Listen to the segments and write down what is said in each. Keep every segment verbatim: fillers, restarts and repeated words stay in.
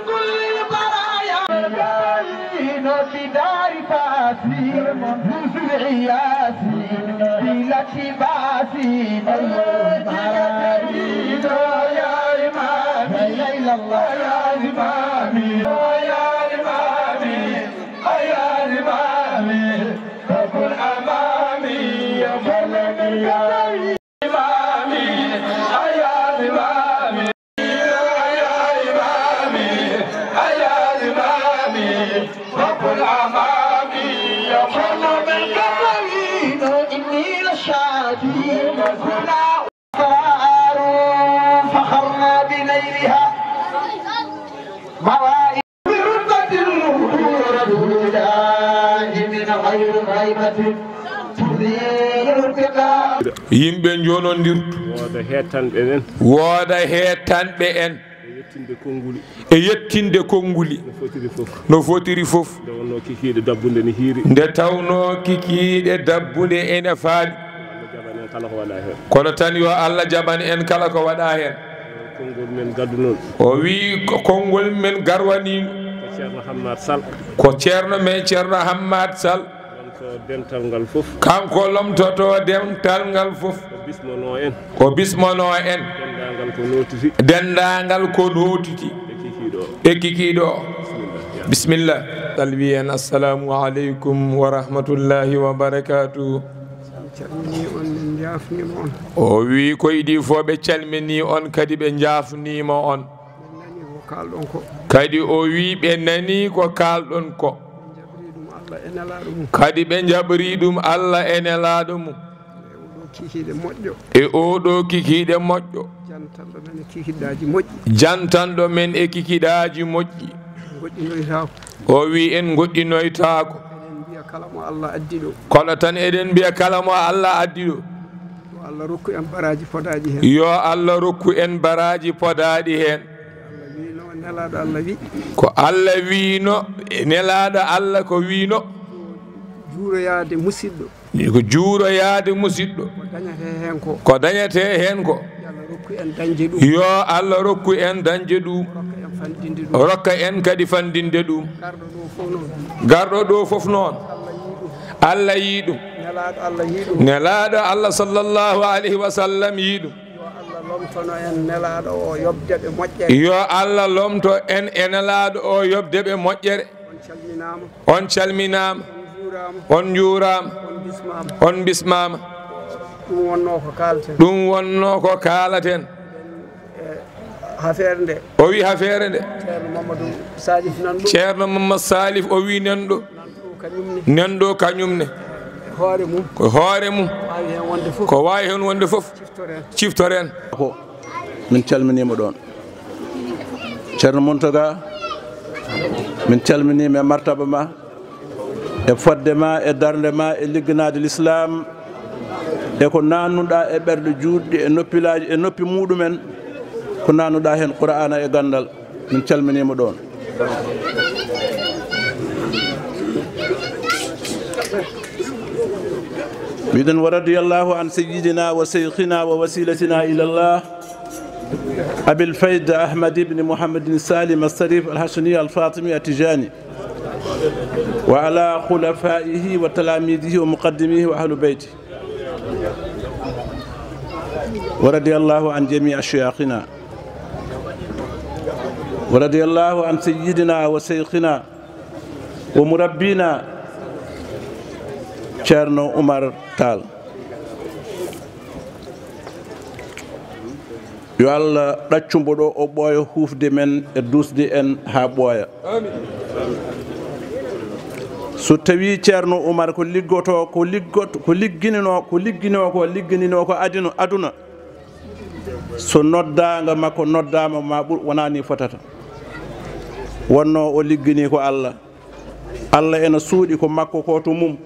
كل البرايا بدار فاسي، نزل عياسي، بلا تباسي، يا إمامي، لا إله إلا الله، يا إمامي، يا إمامي، يا إمامي، فكن أمامي، يا إمامي، يا إمامي. يا إمامي، يا إمامي، وكن أمامي، يا محمد الكريم. إني لشادي هنا أسرار فخرنا بنيلها. موائد برتبة نور رسول الله من غير ريبة تزيل ارتقاء. Yimɓe njonondirtu. Wooda heettanɓe ɓen. Wooda heettanɓe en. E yettinde konnguli. E yettinde konnguli. No fotiri fof. No fotiri fof. Nde wonnoo kikiiɗe dabbunde ne hiiri. Nde tawnoo kikiiɗe dabbunde ene faali. Yo Allah jaɓan en kala ko waɗaa heen. Kono tan yo Allah jaɓan en kala ko waɗaa heen. Konngol men gaddunoon. O wii ko konngol men garwaniino. Ko Ceerno Hammat Sall. Ko Ceerno men Ceerno Hammat Sall. Lomto dental ngal fof. Kanko lomtoto dental ngal fof. O bismonoo en. O bismonoo en. Denndaangal ko nootiti. Denndaangal ko nootiti. E kikiiɗo o. E kikiiɗo o. Bismillah. Bisimilla. Salwi en, assalamu aleykum wa rahmatullahi wa barakatuh. Calminii on, min njaafniima on. O wii ko idii fof ɓe calminii on, kadi ɓe njaafniima on. Min nanii ko kaalɗon ko. Kadi o wii ɓe nanii ko kaalɗon ko. Ɓe njaɓrii ɗum Allah e nelaaɗo mum. Kadi ɓe njaɓrii ɗum Allah e nelaaɗo mum. E oɗo kikiiɗe moƴƴo. E oɗo kikiiɗe moƴƴo. Jantanɗo men e kikiiɗaaji moƴƴi. Jantanɗo men e kikiiɗaaji moƴƴi. Ngoɗɗinoytaako. O wii en ngoɗɗinoytaako. Eɗen mbiya kala mo Allah addi ɗo. Kono tan eɗen mbiya kala mo Allah addi ɗo. Yo Allah rokku en baraaji podaaɗi heen. Yo Allah rokku en baraaji podaaɗi heen. Allah wiino, nelaaɗo Allah wi. Ko Allah wiino, nelaaɗo Allah ko wiino. Juuroyaade musiɗɗo. Ko juuroyaade musiɗɗo. Ko dañetee heen ko. Ko dañetee heen ko. Yo Allah rokku en dañde ɗum. Yo Allah rokku en dañde ɗum. Rokka en fanɗinde ɗum. Rokka en kadi fanɗinde ɗum. Garɗo ɗo fof noon. Garɗo ɗo fof noon. Allah yii ɗum. Allah yii ɗum. Nelaaɗo Allah yii ɗum. Nelaaɗo Allah sallallahu alayhi wa sallam yii ɗum. Yo Allah lomtono en nelaaɗo o yoɓde ɓe moƴƴere. Yo Allah lomto en e nelaaɗo o yoɓde ɓe moƴƴere. On calminaama. On calminaama. On njuuraama. On njuuraama. On bismaama. On bismaama. Ɗum wonnoo ko kaalaten. Ɗum wonnoo ko kaalaten. E, hafeere nde. O wii hafeere nde. Ceerno Mamadou Salif nan ɗo. Ceerno Mamadou Salif o wii nan ɗo. Nan ɗo kañum ne. Nan ɗo kañum ne. Hoore mum. Ko hoore mum. Waawi heen wonde fof. Ko waawi heen wonde fof. Ciftoren. Ciftoren. Ko min calminiima ɗoon. Ceerno Mountaga, min calminiima e martaba ma, e fodde ma, e darnde ma, e ligganaade Lislaam, e ko naannuɗaa e ɓerɗe juutɗe, e noppilaaji, e noppi muuɗumen, ko naannuɗaa heen Qur'aana e ganndal. Min calminiima ɗoon. Mbiɗen wa radiyallahu an sayyidina wa shaykhina wa wasilatina ila Allah, Abil Fayd Ahmad ibn Muhammadin Salim Al-Sharif Al-Hashimi Al-Fatimi At-Tijani, wa ala khulafaihi wa talamidihi wa muqaddimihi wa ahlu bayti. Wa radiyallahu an jamii shuyukhina. Wa radiyallahu an sayyidina wa shaykhina wa murabbina Ceerno Umar Taal. Yo Allah ɗaccu mbo ɗo o ɓooya, huufde men e duusde en haa ɓooya. So tawii Ceerno Umar ko liggoto, ko liggoto, ko ligginino, ko ligginoo ko, ligginino ko adino-, aduna, So noddaanga makko noddaama, ma ɓur, wonaa ni fotata. Wonno o liggini ko Allah. Allah ena suuɗi ko makko ko to mum.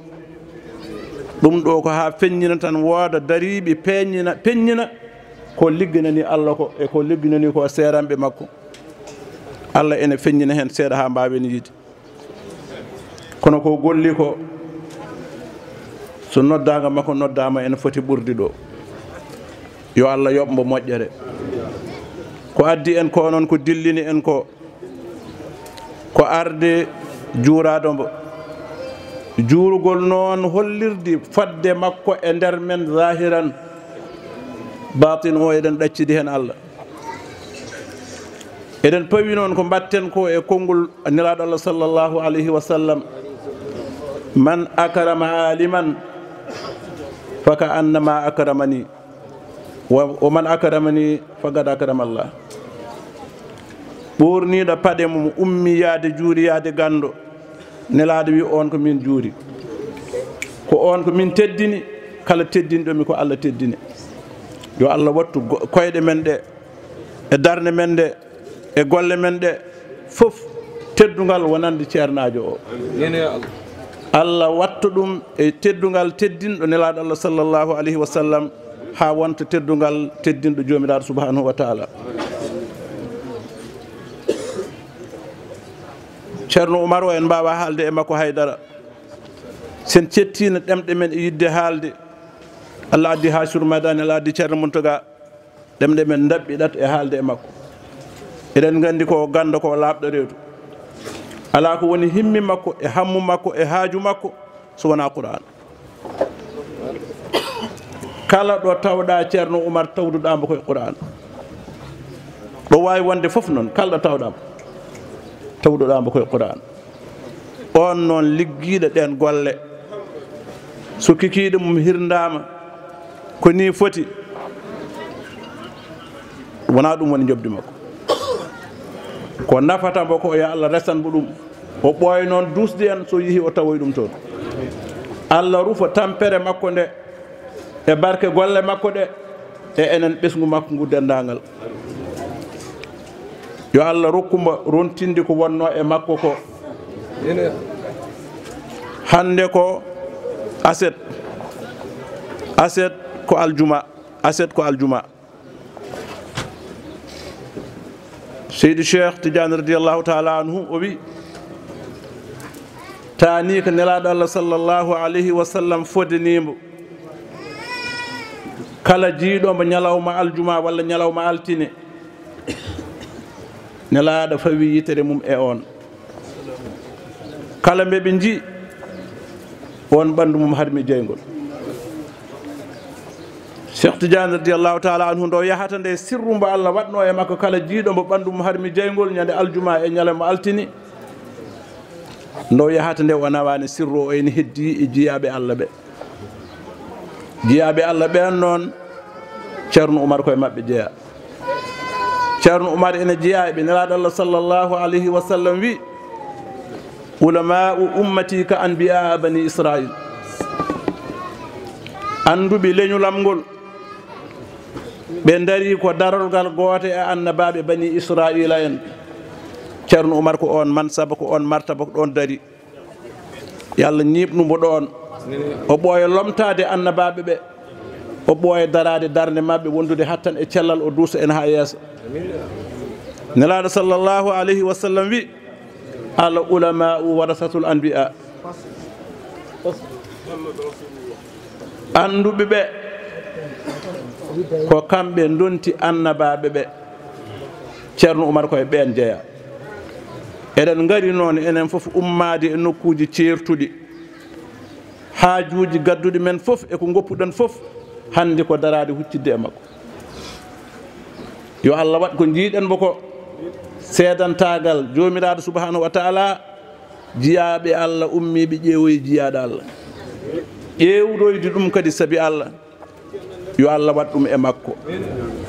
Ɗum ɗo ko haa feññina tan, wooda dariiɓe peññina, peññina ko ligginani Allah ko, e ko ligginani ko seeranɓe makko. Allah ene feññina heen seeɗa haa mbaawen yiide. Kono ko golli ko, so noddaanga makko noddaama, ene foti ɓurdi ɗo. Yo Allah yoɓ mbo moƴƴere. Ko addi en ko, noon ko dillini en ko, ko arde juuraade mbo. Juurugol noon hollirde fotde makko e nder men zahiran, batin o eɗen ɗaccidi heen Allah. Eɗen pawi noon ko mbaɗten ko e konngol Nelaaɗo Allah sallallahu alayhi wa sallam, "Man akrama aliman fa ka annama akramani, wa, wa man akramani faqad akrama Allah." Ɓoorniiɗo paɗe mum ummi yaade juuri yaade ganndo, Nelaaɗo wi, "On ko min juuri. Ko on ko min teddini, kala teddinɗo mi ko Allah teddini." Yo Allah wattu go-, koyɗe men ɗe, e darnde men nde, e golle men ɗe fof, teddungal wonande ceernaajo o. Amiin ya Allah. Allah watta ɗum e teddungal teddinɗo Nelaaɗo Allah sallallahu alayhi wa sallam, haa wonta teddungal teddinɗo Joomiraaɗo subhanahu wa taala. Ceerno Umar o, en mbaawa haalde e makko haydara. Sen cettiino ɗemɗe men e yiɗde haalde, Allah addi haa sur madani, Allah addi Ceerno Muntaga. Ɗemɗe men ndaɓɓiɗat e haalde e makko. Eɗen nganndi ko o ganndo, ko o laaɓɗo reedu. Alaa ko woni himmi makko, e hammu makko, e haaju makko, so wonaa Qur'aan. Kala ɗo tawɗa Ceerno Umar, tawduɗaa mbo ko e Qur'aan. Ɗo waawi wonde fof noon, kala ɗo tawɗa mbo, tawduɗaa mbo ko e Qur'aan. On noon liggiiɗo ɗeen golle, so kikiiɗe mum hirndaama ko nii foti, wonaa ɗum woni njoɓdi makko. Ko nafata mbo ko, yo Allah resan mbo ɗum. O ɓooya noon duusde en, so yehi o tawoy ɗum toon. Allah rufa tampere makko nde, e barke golle makko ɗe, e enen ɓesngu makko ngu denndaangal. Yo Allah rokku mbo rontinde ko wonnoo e makko ko. Hannde ko aset. Aset ko aljuma. Aset ko aljuma. Seydi Cheikh Tidiane radiyallahu taala anhu, o wi, taani ko Nelaaɗo Allah sallallahu alayhi wa sallam fodanii mbo, kala jiiɗo mbo ñalawma aljuma walla ñalawma altine, Nelaaɗo fawi yitere mum e on. Kala mbe ɓe nji, on ɓanndu mum harmi jeyngol. Cheikh Tidiane radiyallahu taala anhu, ndo yahata nde, sirru mbo Allah waɗno e makko, kala jiiɗo mbo ɓanndu mum harmi jeyngol ñande aljuma e ñalawma altine, ndo yahata nde o nawaani sirru o, ene heddi e jiyaaɓe Allah ɓe. Jiyaaɓe Allah ɓeen noon, Ceerno Umar koye maɓɓe jeyaa. Ceerno Umar ene jeyaa e ɓe. Nelaaɗo Allah sallallahu alayhi wa sallam wi, "Ulama'u ummati ka anbiya bani Israil." Annduɓe leñol am ngol, ɓe ndarii ko darorgal gooto e annabaaɓe bani Israila en. Ceerno Umar ko oon mansaba, ko oon martaba, ko ɗoon darii. Yo Allah ñiiɓnu mbo ɗoon. O ɓooya lomtaade annabaaɓe ɓe. O ɓooya daraade darnde maɓɓe, wondude hattan e cellal, o duusa en haa yeeso. Nelaaɗo sallallahu alayhi wa sallam wi, "Al ulama'u warasatul anbiya." Annduɓe ɓe, ko kamɓe ndonti annabaaɓe ɓe. Ceerno Umar koye ɓeen jeyaa. Eɗen ngari noon enen fof ummaade e nokkuuji ceertuɗi. Haajuuji gadduɗi men fof e ko ngoppuɗen fof, hannde ko daraade huccitde e makko. Yo Allah waɗ ko njiiɗen mbo ko, seedantaagal Joomiraaɗo subhanahu wa taala, jiyaaɓe Allah ummiiɓe ƴeewoyi jiyaaɗo Allah. Ƴeewroyde ɗum kadi sabi Allah. Yo Allah waɗ ɗum e makko.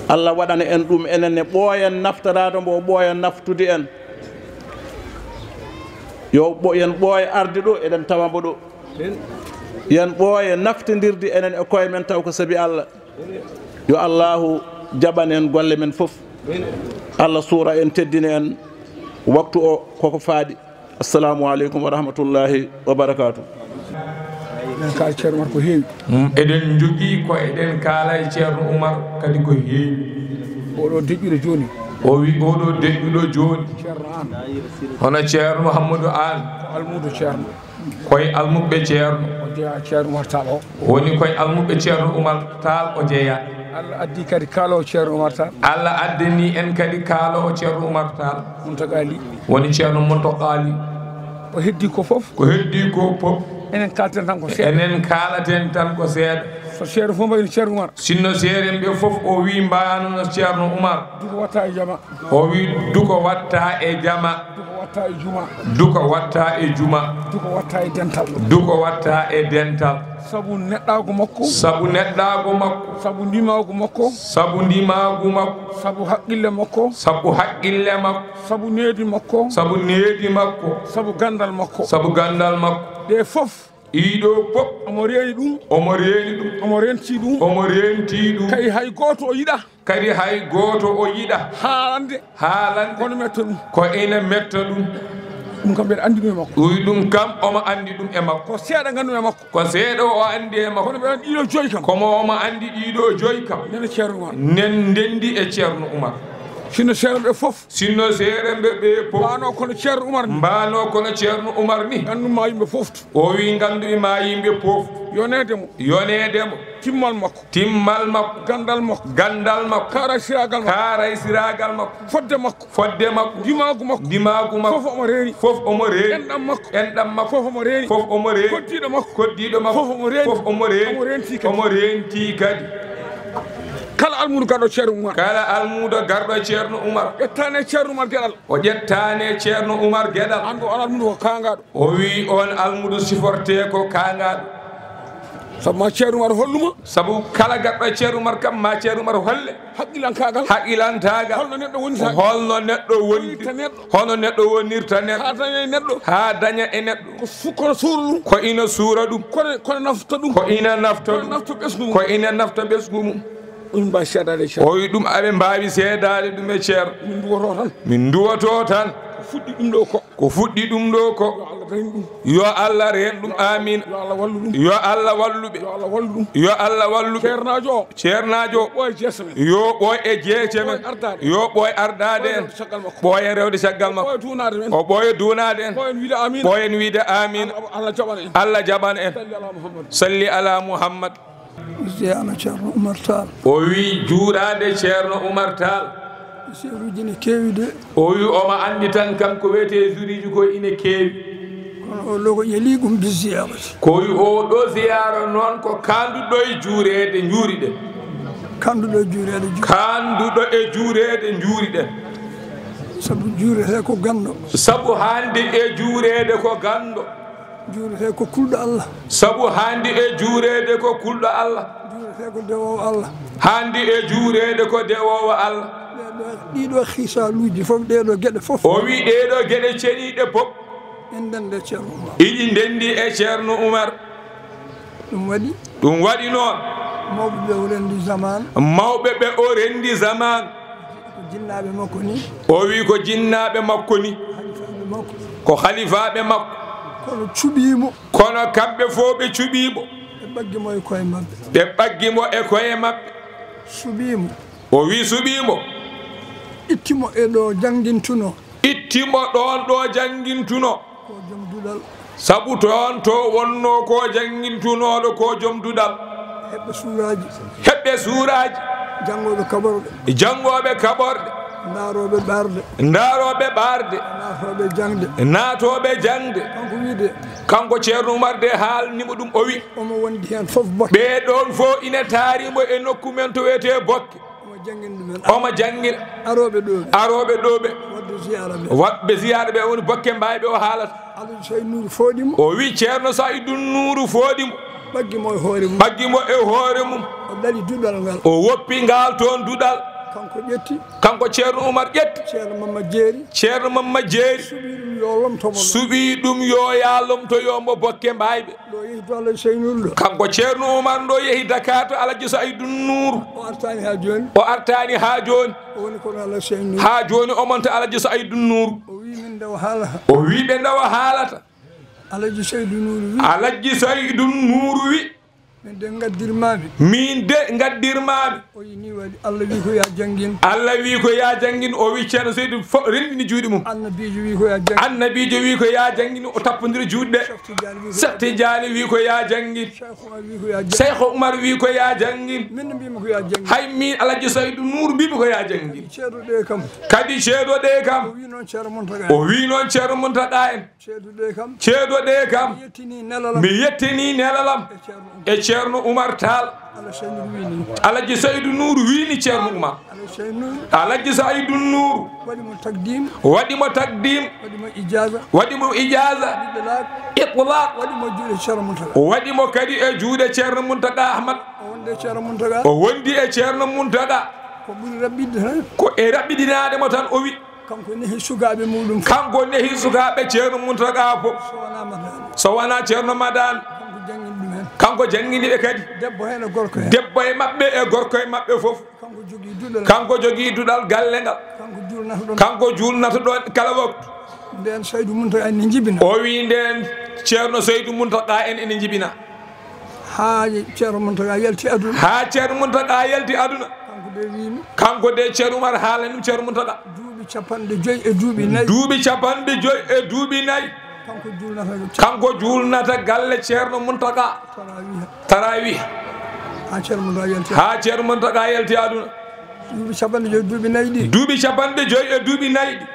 Allah waɗana en ɗum enen ne, ɓooyen naftoraade mbo, o ɓooya naftude en. Yo ɓo-, yen ɓooya arde ɗo, eɗen tawa mbo ɗo. Yen ɓooya naftondirde enen e koye men taw ko sabi Allah. Yo Allahu Jaɓan en golle men fof. Allah suura en, teddina en. Waktu o koko faaɗi. Assalamu aleykum wa rahmatullahi wa barakatuh. Eɗen kaala Ceerno Umar ko heewi. Mm, eɗen njogii ko eɗen kaala e Ceerno Umar kadi ko heewi. Oɗo deƴƴuɗo jooni. O wi oɗo deƴƴuɗo jooni. Ceerno Aan. Hono Ceerno Mouhamadou Aan. Ko almuudo Ceerno. Koye almuɓɓe Ceerno. O jeyaa Ceerno Umar Taal o. Woni koye almuɓɓe Ceerno Umar Taal o jeyaa. Allah addi kadi kaaloowo Ceerno Umar Taal. Allah addani en kadi kaaloowo Ceerno Umar Taal. Muntaga Ly. Woni Ceerno Muntaga Ly. Ko heddi ko fof. Ko heddi ko fof. Enen kalten tan ko seeɗa. Enen kaalaten tan ko seeɗa. So seeɗa fof mbayno Ceerno Umar. Sinno seerenɓe fof o wi mbaano no Ceerno Umar. Duko watta e jama. O wi duko watta e jama. Duko watta e juma. Duko watta e juma. Duko watta e dental. Duko watta e dental. Sabu neɗɗaagu makko. Sabu neɗɗaagu makko. Sabu ndimaagu makko. Sabu ndimaagu makko. Sabu haqqille makko. Sabu haqqille makko. Sabu needi makko. Sabu needi makko. Sabu ganndal makko. Sabu ganndal makko. Ɗe fof. Ɗiɗo fof. Omo reeni ɗum. Omo reeni ɗum. Omo renti ɗum. Omo renti ɗum. Kay hay gooto o yiɗa. Kadi hay gooto o yiɗa. Haalande. Haalande. Kono metta ɗum. Ko ina metta ɗum. Ɗum kam mbeɗa anndi ɗum e makko. Wi ɗum kam omo anndi ɗum e makko. Ko seeɗa nganndu e makko. Ko seeɗa o anndi e makko. Kono mbeɗa anndi ɗiɗo joyi kam. Komo omo anndi ɗiɗo joyi kam. Nene Ceerno Umar. Nen ndenndi e Ceerno Umar. Sinno seerenɓe fof. Sinno seerenɓe ɓe fof. Mbaano kono Ceerno Umar ni. Mbaano kono Ceerno Umar ni. Nganndu ma yimɓe fof. O wi nganndu ma yimɓe fof. Yoneede mo. Yoneede mo. Timmal makko. Timmal makko. Ganndal makko. Ganndal makko. Kaaraysiraagal makko. Kaaraysiraagal makko. Fodde makko. Fodde makko. Ndimaagu makko. Ndimaagu makko. Fof omo reeni. Fof omo reeni. Enɗam makko. Enɗam makko. Fof omo reeni. Fof omo reeni. Koddiiɗo makko. Koddiiɗo makko. Fof omo reeni. Fof omo reeni. Omo renti kadi. Omo renti kadi. Kala almuudo garɗo Ceerno Umar. Kala almuudo garɗo Ceerno Umar. Ƴettaane Ceerno Umar geɗal. O ƴettaane Ceerno Umar geɗal. An ko on almuudo ko kaangaaɗo. O wi on almuudo siforte ko kaangaaɗo. Sabu ma Ceerno Umar holluma. Sabu kala garɗo e Ceerno Umar kam ma Ceerno Umar holle. Haqqilankaagal. Haqqilankaagal. Holno neɗɗo wonirta. Holno neɗɗo woni. Wonirta neɗɗo. Hono neɗɗo wonirta neɗɗo. Haa daña e neɗɗo. Haa daña e neɗɗo. Ko su-, kono suura ɗum. Ko ina suura ɗum. Kono, kono nafta ɗum. Ko ina nafta ɗum. Kono nafta ɓesngu mum. Ko ina nafta ɓesngu mum. Min mbawi seedaade e Ceerno. O wi ɗum aɓe mbawi seedaade ɗum e Ceerno. Min duwoto tan. Min duwoto tan. Ko fuɗɗi ɗum ɗo ko. Ko fuɗɗi ɗum ɗo ko. Yo Allah dañin ɗum. Yo Allah reen ɗum. Amin. Yo Allah wallu ɗum. Yo Allah wallu ɓe. Yo Allah wallu ɗum. Yo Allah wallu ɓe. Ceernaajo o. Ceernaajo o. Ɓooy jeese men. Yo ɓooy e jeese men. Ɓooy ardaade. Yo ɓooy ardaade en. Ɓooy rewde caggal makko. Ɓooy en rewde caggal makko. Ɓooy duwanaade men. O ɓooy duwanaade en. Ɓooy en wiide amin. Ɓooy en wiide amin. Allah, Allah jaɓana en. Allah jaɓana en. Salli ala Muhammad. Salli ala Muhammad. Ziyaara Ceerno Umar Taal. O wi juuraade Ceerno Umar Taal. Ziyaruuji ne keewi de. O wi omo anndi tan kam ko wiyetee ziyaruuji ko ine keewi. Kono o ɗo ko yeli ɗum bi ziyaarati. Ko wi o ɗo ziyaara noon ko kaanduɗo e juureede njuuriɗen. Kaanduɗo e juureede njuuriɗen. Kaanduɗo e juureede njuuriɗen. Sabu juurete ko ganndo. Sabu hannde e juureede ko ganndo. Juurete ko kulɗo Allah. Sabu hannde e juureede ko kulɗo Allah. Juurete ko dewoowo Allah. Hannde e juureede ko dewoowo Allah. Ɗeɗo, ɗiɗo hisaaluuji fof, ɗeɗo geɗe fof. O wi ɗeɗo geɗe ceniiɗe fof. En ndenndi e Ceerno Umar. Iɗi ndenndi e Ceerno Umar. Ɗum waɗi. Ɗum waɗi noon. Mawɓe ɓe o renndi zaman. Mawɓe ɓe o renndi zaman. Ko jinnaaɓe makko ni. O wi ko jinnaaɓe makko ni. Halifaaɓe makko. Ko halifaaɓe makko. Kono cuɓii mo. Kono kamɓe fof ɓe cuɓii mo. Ɓe ɓaggi mo e koye maɓɓe. Ɓe ɓaggi mo e koye maɓɓe. Cuɓii mo. O wi suɓii mo. Itti mo e ɗo janngintunoo. Itti mo ɗoon ɗo janngintunoo. Ko jom duɗal. Sabu toon to wonnoo ko janngintunooɗo ko jom duɗal. Heɓɓe suuraaji. Heɓɓe suuraaji. Janngooɓe kaɓorɗe. Janngooɓe kaɓorɗe. Ndaarooɓe ɓaarde. Ndaarooɓe ɓaarde. Naatooɓe jaŋde. Naatooɓe jaŋde. Kanko wiide. Kanko Ceerno Umar de haalni mo ɗum o wi. Omo wondi heen fof Bokke. Ɓee ɗoon fof ina taari mo e nokku men to wiyetee Bokke. Omo janngina ɗumen. Omo janngina. Arooɓe ɗo ɓe. Arooɓe ɗo ɓe. Waɗde ziyaara ɓe. Waɗɓe ziyaara ɓe woni Bokke Mbaay ɓe o haalata. Alhaji Saydu Nuuru fooɗi mo. O wi Ceerno Saydu Nuuru fooɗi mo. Ɓaggi mo e hoore mum. Ɓaggi mo e hoore mum. O ɗali duɗal ngal. O woppi ngal toon duɗal. Kanko ƴetti. Kanko Ceerno Umar ƴetti. Ceerno Mamma Jeeri. Ceerno Mamma Jeeri. Suɓi ɗum yo lomto mo. Suɓi ɗum yo yaa lomtoyo mbo Bokke Mbayɓe. Ɗo yehi to Alhaji Seynul ɗo. Kanko Ceerno Umar ɗo yehi Dakar to Alhaji Saydu Nuuru. O artaani haa jooni. O artaani haa jooni. O woni kono Alhaji Seynul. Haa jooni o monta Alhaji Saydu Nuuru. O wi min ndewa haalata. O wi ɓe ndewa haalata. Alhaji Saydu Nuuru wi. Alhaji Saydu Nuuru wi. Min de ngaddirmaami. Min de ngaddirmaami. O yi ni waɗi. Allah wi ko ya janngin. Allah wi ko ya janngin. O wi Ceerno Saydu fof renndini juuɗe mum. Annabiijo wi ko ya janngin. Annabiijo wi ko ya janngin. O tappondira juuɗe ɗe. Cheikh Tidiane wi ko ya janngin. Cheikh Tidiane wi ko ya janngin. Cheikh Umar wi ko ya janngin. Cheikh Umar wi ko ya janngin. Min mbimi ko ya janngin. Hay min Alhaji Saydu Nuuru mbimi ko ya janngin. Ceedo ɗe kam. Kadi ceedo ɗe kam. O wi noon Ceerno Muntaga. O wi noon Ceerno Muntaga en. Ceedo ɗe kam. Ceedo ɗe kam. Mi yettini nelalam. Mi yettini nelalam. E Ceerno Umar. E Ceerno Umar Taal. Alhaji Saydu Nuuru wi ni. Alhaji Saydu Nuuru wi ni Ceerno Umar. Alhaji Saydu Nuuru. Alhaji Saydu Nuuru. Waɗi mo takdim. Waɗi mo takdim. Waɗi mo ijaaza. Waɗi mo ijaaza. Itlaq. Itlaq. Waɗi mo juuɗe Ceerno Muntaga. Waɗi mo kadi e juuɗe Ceerno Muntaga Ahmad. O wondi e Ceerno Muntaga. O wondi e Ceerno Muntaga. Ko ɓuri raɓɓiɗde tan. Ko e raɓɓiɗinaade mo tan o wi. Kanko nehi sukaaɓe muɗum fof. Kanko nehi sukaaɓe Ceerno Muntaga fof. So wonaa Madani. So wonaa Ceerno Madani. Kanko janngini ɗum en. Kanko janngini ɓe kadi. Debbo heen e gorko heen. Debbo e maɓɓe e gorko e maɓɓe fof. Kanko jogii duɗal. Kanko jogii duɗal galle ngal. Kanko juulnata ɗoon. Kanko juulnata ɗoon kala waktu. Ndeen Saydu Muntaga en ne njibina. O wi ndeen Ceerno Saydu Muntaga en ene njibina. Haa Ceerno Muntaga yalti aduna. Haa Ceerno Muntaga yalti aduna. Kanko de wiimi. Kanko de Ceerno Umar haalani ɗum Ceerno Muntaga. Duuɓi capanɗe joyi e duuɓi nayi. Duuɓi capanɗe joyi e duuɓi nayi. Kanko juulnata. Kanko juulnata galle Ceerno Muntaga. Tarawiha. Tarawiha. Haa Ceerno Muntaga yalti. Haa Ceerno Muntaga yalti aduna. Duuɓi capanɗe joyi, duuɓi nayi ɗi. Duuɓi capanɗe joyi e duuɓi nayi ɗi.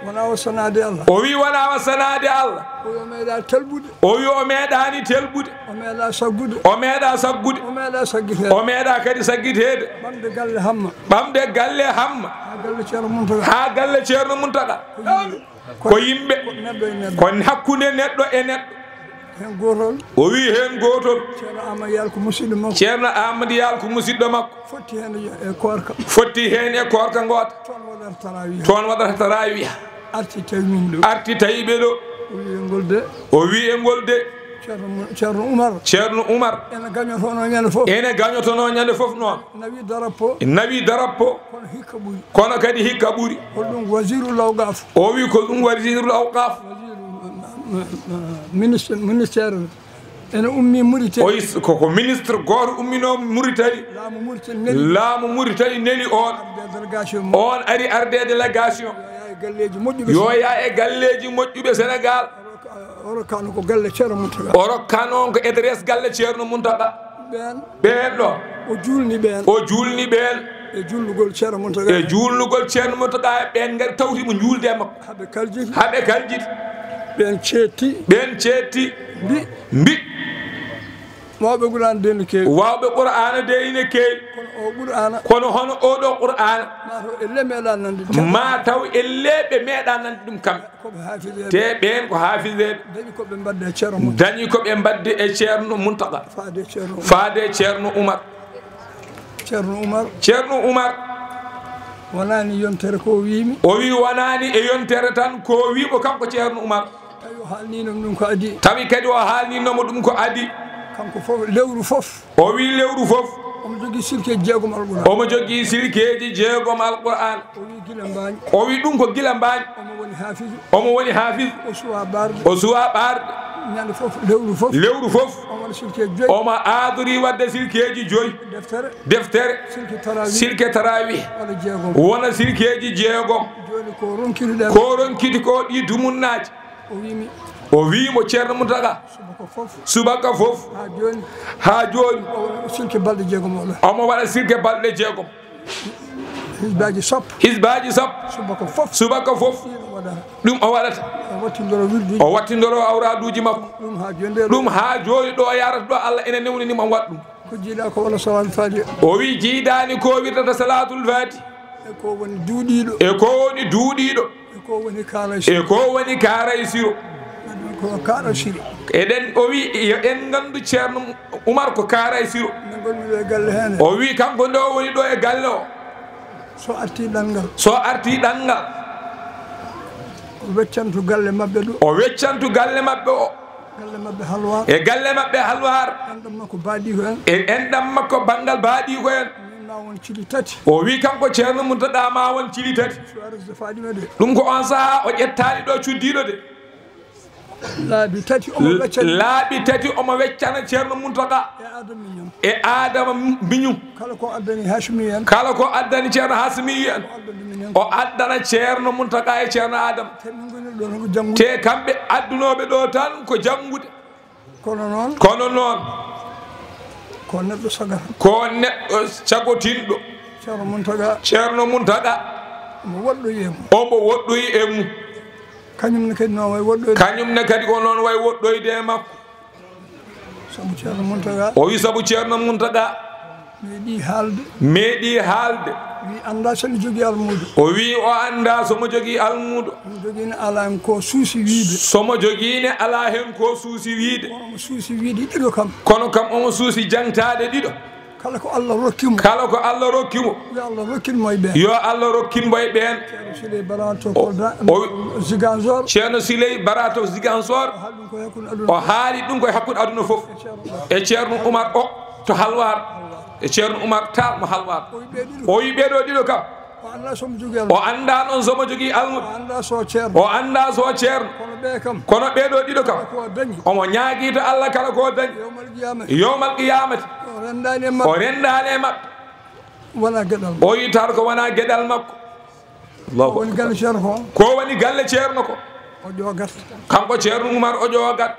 Wonaa wasanaade Allah. O wi wonaa wasanaade Allah. O wi o meeɗaa telɓude. O wi o meeɗaani telɓude. O meeɗaa saggude. O meeɗaa saggude. O meeɗaa saggiteede. O meeɗaa kadi saggiteede. Ɓamde galle Hamma. Ɓamde galle Hamma. Haa galle Ceerno Muntaga. Haa galle Ceerno Muntaga. Ko yimɓe. Ko yimɓe. Ko neɗɗo e neɗɗo. Ko hakkunde neɗɗo e neɗɗo. Heen gootol. O wi heen gootol. Ceerno Amadou Yal ko musidɗo makko. Ceerno Amadou Yal ko musidɗo makko. Fotti heen e koorka. Fotti heen e koorka ngoota. Toon waɗata tarawiha. Toon waɗata tarawiha. Arti tawi min ɗo. Arti tawi ɓe ɗo. O wi e ngol de. O wi e ngol de. Ceerno Mu-, Ceerno Umar. Ceerno Umar. Ene gañotono ñande fof. Ene gañotono ñande fof noon. Nawi darapo. Nawi darapo. Kono hikka ɓuri. Kono kadi hikka ɓuri. Hol ɗum wazirul awqaf? O wi ko ɗum wazirul awqaf. Wazirul, uh, uh, uh, ministre, ministère ene ummi Mauritanie. O wi s-, ko, ko ministre gooto umminoo Mauritanie. Laamu Mauritanie neli. Laamu Mauritanie neli on. Arde délégation mum. On ari arde délégation. Yo yaa e galleeji moƴƴuɓe. Yo yaa e galleeji moƴƴuɓe Sénégal. O rokka-, o rokkaano ko galle Ceerno Muntaga. O rokkaano on ko adresse galle Ceerno Muntaga. Ɓeen. Ɓeen ɗo. O juulni ɓeen. O juulni ɓeen. E juulnugol Ceerno Muntaga. E juulnugol Ceerno Muntaga, ɓeen ngari tawti mo juulde e makko. Haɓe kaljiti. Haɓe kaljiti. Ɓeen ceetti. Ɓeen ceetti. Mbi. Mbi. Waawɓe Qur'aana de ine keewi. Waawɓe Qur'aana de ine keewi. Kono o Qur'aana. Kono hono oo ɗoo Qur'aana. Maa taw ellee meeɗaa nande ɗum. Maa taw ellee ɓe meeɗaa nande ɗum kamɓe. Ko ɓe haafideeɓe. Te ɓeen ko haafideeɓe. Dañi ko ɓe mbaɗde e Ceerno Muntaga. Dañi ko ɓe mbaɗde e Ceerno Muntaga. Faade e Ceerno Umar. Faade e Ceerno Umar. Ceerno Umar. Ceerno Umar. Wonaani yontere ko wiimi. O wi wonaani e yontere tan ko wiimo kanko Ceerno Umar. Tawi o haalniino ɗum ko adii. Tawi kadi o haalniino mo ɗum ko adii. Kanko fof, lewru fof. O wi lewru fof. Omo jogii silkeeji jeegom Alqur'aan. Omo jogii silkeeji jeegom Alqur'aan. O wi gila Mbaañ. O wi ɗum ko gila Mbaañ. Omo woni haafizu. Omo woni haafizu. O suwaa ɓaarde. O suwaa ɓaarde. Ñande fof, lewru fof. Lewru fof. Omo waɗa silkeeji joyi. Omo aadori waɗde silkeeji joyi. Deftere. Deftere. Silke tarawih. Silke tarawih. Wona jeegom. Wona silkeeji jeegom. Jooni ko ronkiti ɗen. Ko ronkiti ko ɗi dumunnaaji. O wiimi. O wii mo Ceerno Muntaga. Subaka fof. Subaka fof. Haa jooni. Haa jooni. O waɗa silke balɗe jeegom o waɗa. Omo waɗa silke balɗe jeegom. Hizbaaji sappo. Hizbaaji sappo. Subaka fof. Subaka fof. Ɗum o waɗata. Ɗum o waɗata. O wattindoro wirduuji. O wattindoro awraaduuji makko. Ɗum haa jooni ɗo. Ɗum haa jooni ɗo yarata ɗo Allah ene newnani mo waɗa ɗum. Ko jiidaa ko wala salaatul faatiha. O wii jiidaani ko wirdata salaatul faatiha. E ko woni duuɗiiɗo. E ko woni duuɗiiɗo. E ko woni kaaraysiiɗo. E ko woni kaaraysiiɗo. Ko kaaraysiiɗo. Eɗen, o wii, yo en nganndu Ceerno Umar ko kaaraysiiɗo. Min ngonmi ɗo e galle heen. O wii kanko nde o woni ɗo e galle o. So artii ɗanngal. So artii ɗanngal. O weccantu galle maɓɓe ɗo. O weccantu galle maɓɓe o. Galle maɓɓe Halwaar. E galle maɓɓe Halwaar. Enɗam makko baaɗiiko en. E enɗam makko banngal baaɗiiko en. Min ma won cili tati. O wi kanko Ceerno Muntaga ma won cili tati. Suarez de Fadima de. Ɗum ko on sahaa o ƴettaani ɗo cuddiiɗo de. Laabi tati omo weccana. Laabi tati omo weccana Ceerno Muntaga. E Adama Miñum. E Adama Miñum. Kala ko addani Hasimi en. Kala ko addani Ceerno Hasimi en. O addana Ceerno Muntaga e Ceerno Adama. Te min ngoni ɗo ko janngude. Te kamɓe addunooɓe ɗo tan ko janngude. Kono noon. Kono noon. Ko neɗɗo sagata. Ko neɗɗo sagotinɗo. Ceerno Muntaga. Ceerno Muntaga. Omo woɗɗoyi e mum. Omo woɗɗoyi e mum. Kañum ne kadi noon way woɗɗoyde. Kañum ne kadi ko noon way woɗɗoyde e makko. Sabu Ceerno Muntaga. O wi sabu Ceerno Muntaga. Meeɗi haalde. Meeɗi haalde. Wi annda so mi jogii almuudo. O wi o annda so mo jogii almuudo. Mo jogii ne alaa hen ko suusi wiide. So mo jogii ne alaa hen ko suusi wiide. Kono mo suusi wiide ɗiɗo kam. Kono kam omo suusi jangtaade ɗiɗo. Kala ko Allah rokki mo. Kala ko Allah rokki mo. Yo Allah rokkin mo e ɓeen. Yo Allah rokkin mo e ɓeen. Ceerno Siley Barato Kolda, Ziguinchor. Ceerno Siley Barato Ziguinchor. O haali ɗum ko e hakkunde aduna. O haali ɗum ko e hakkunde aduna fof. E Ceerno Umar o to Halwaar. E Ceerno Umar Taal mo Halwaar. O wi ɓee ɗiɗo. O wi ɓee ɗo ɗiɗo kam. O anndaa so mo jogii almuudo. O anndaa noon so mo jogii almuudo. O anndaa so ceerno. O anndaa so ceerno. Kono ɓee kam. Kono ɓee ɗo ɗiɗo kam. Kala ko o dañi. Omo ñaagii to Allah kala ko o dañi. Yawmal qiyaamati. Yawmal qiyaamati. O renndaani e maɓɓe. O renndaani e maɓɓe. Wonaa geɗal makko. O yitaata ko wonaa geɗal makko. Allahu akbar. Ko woni galle ceerno ko? Ko woni galle ceerno ko? O ƴoogat. Kanko Ceerno Umar o ƴoogat.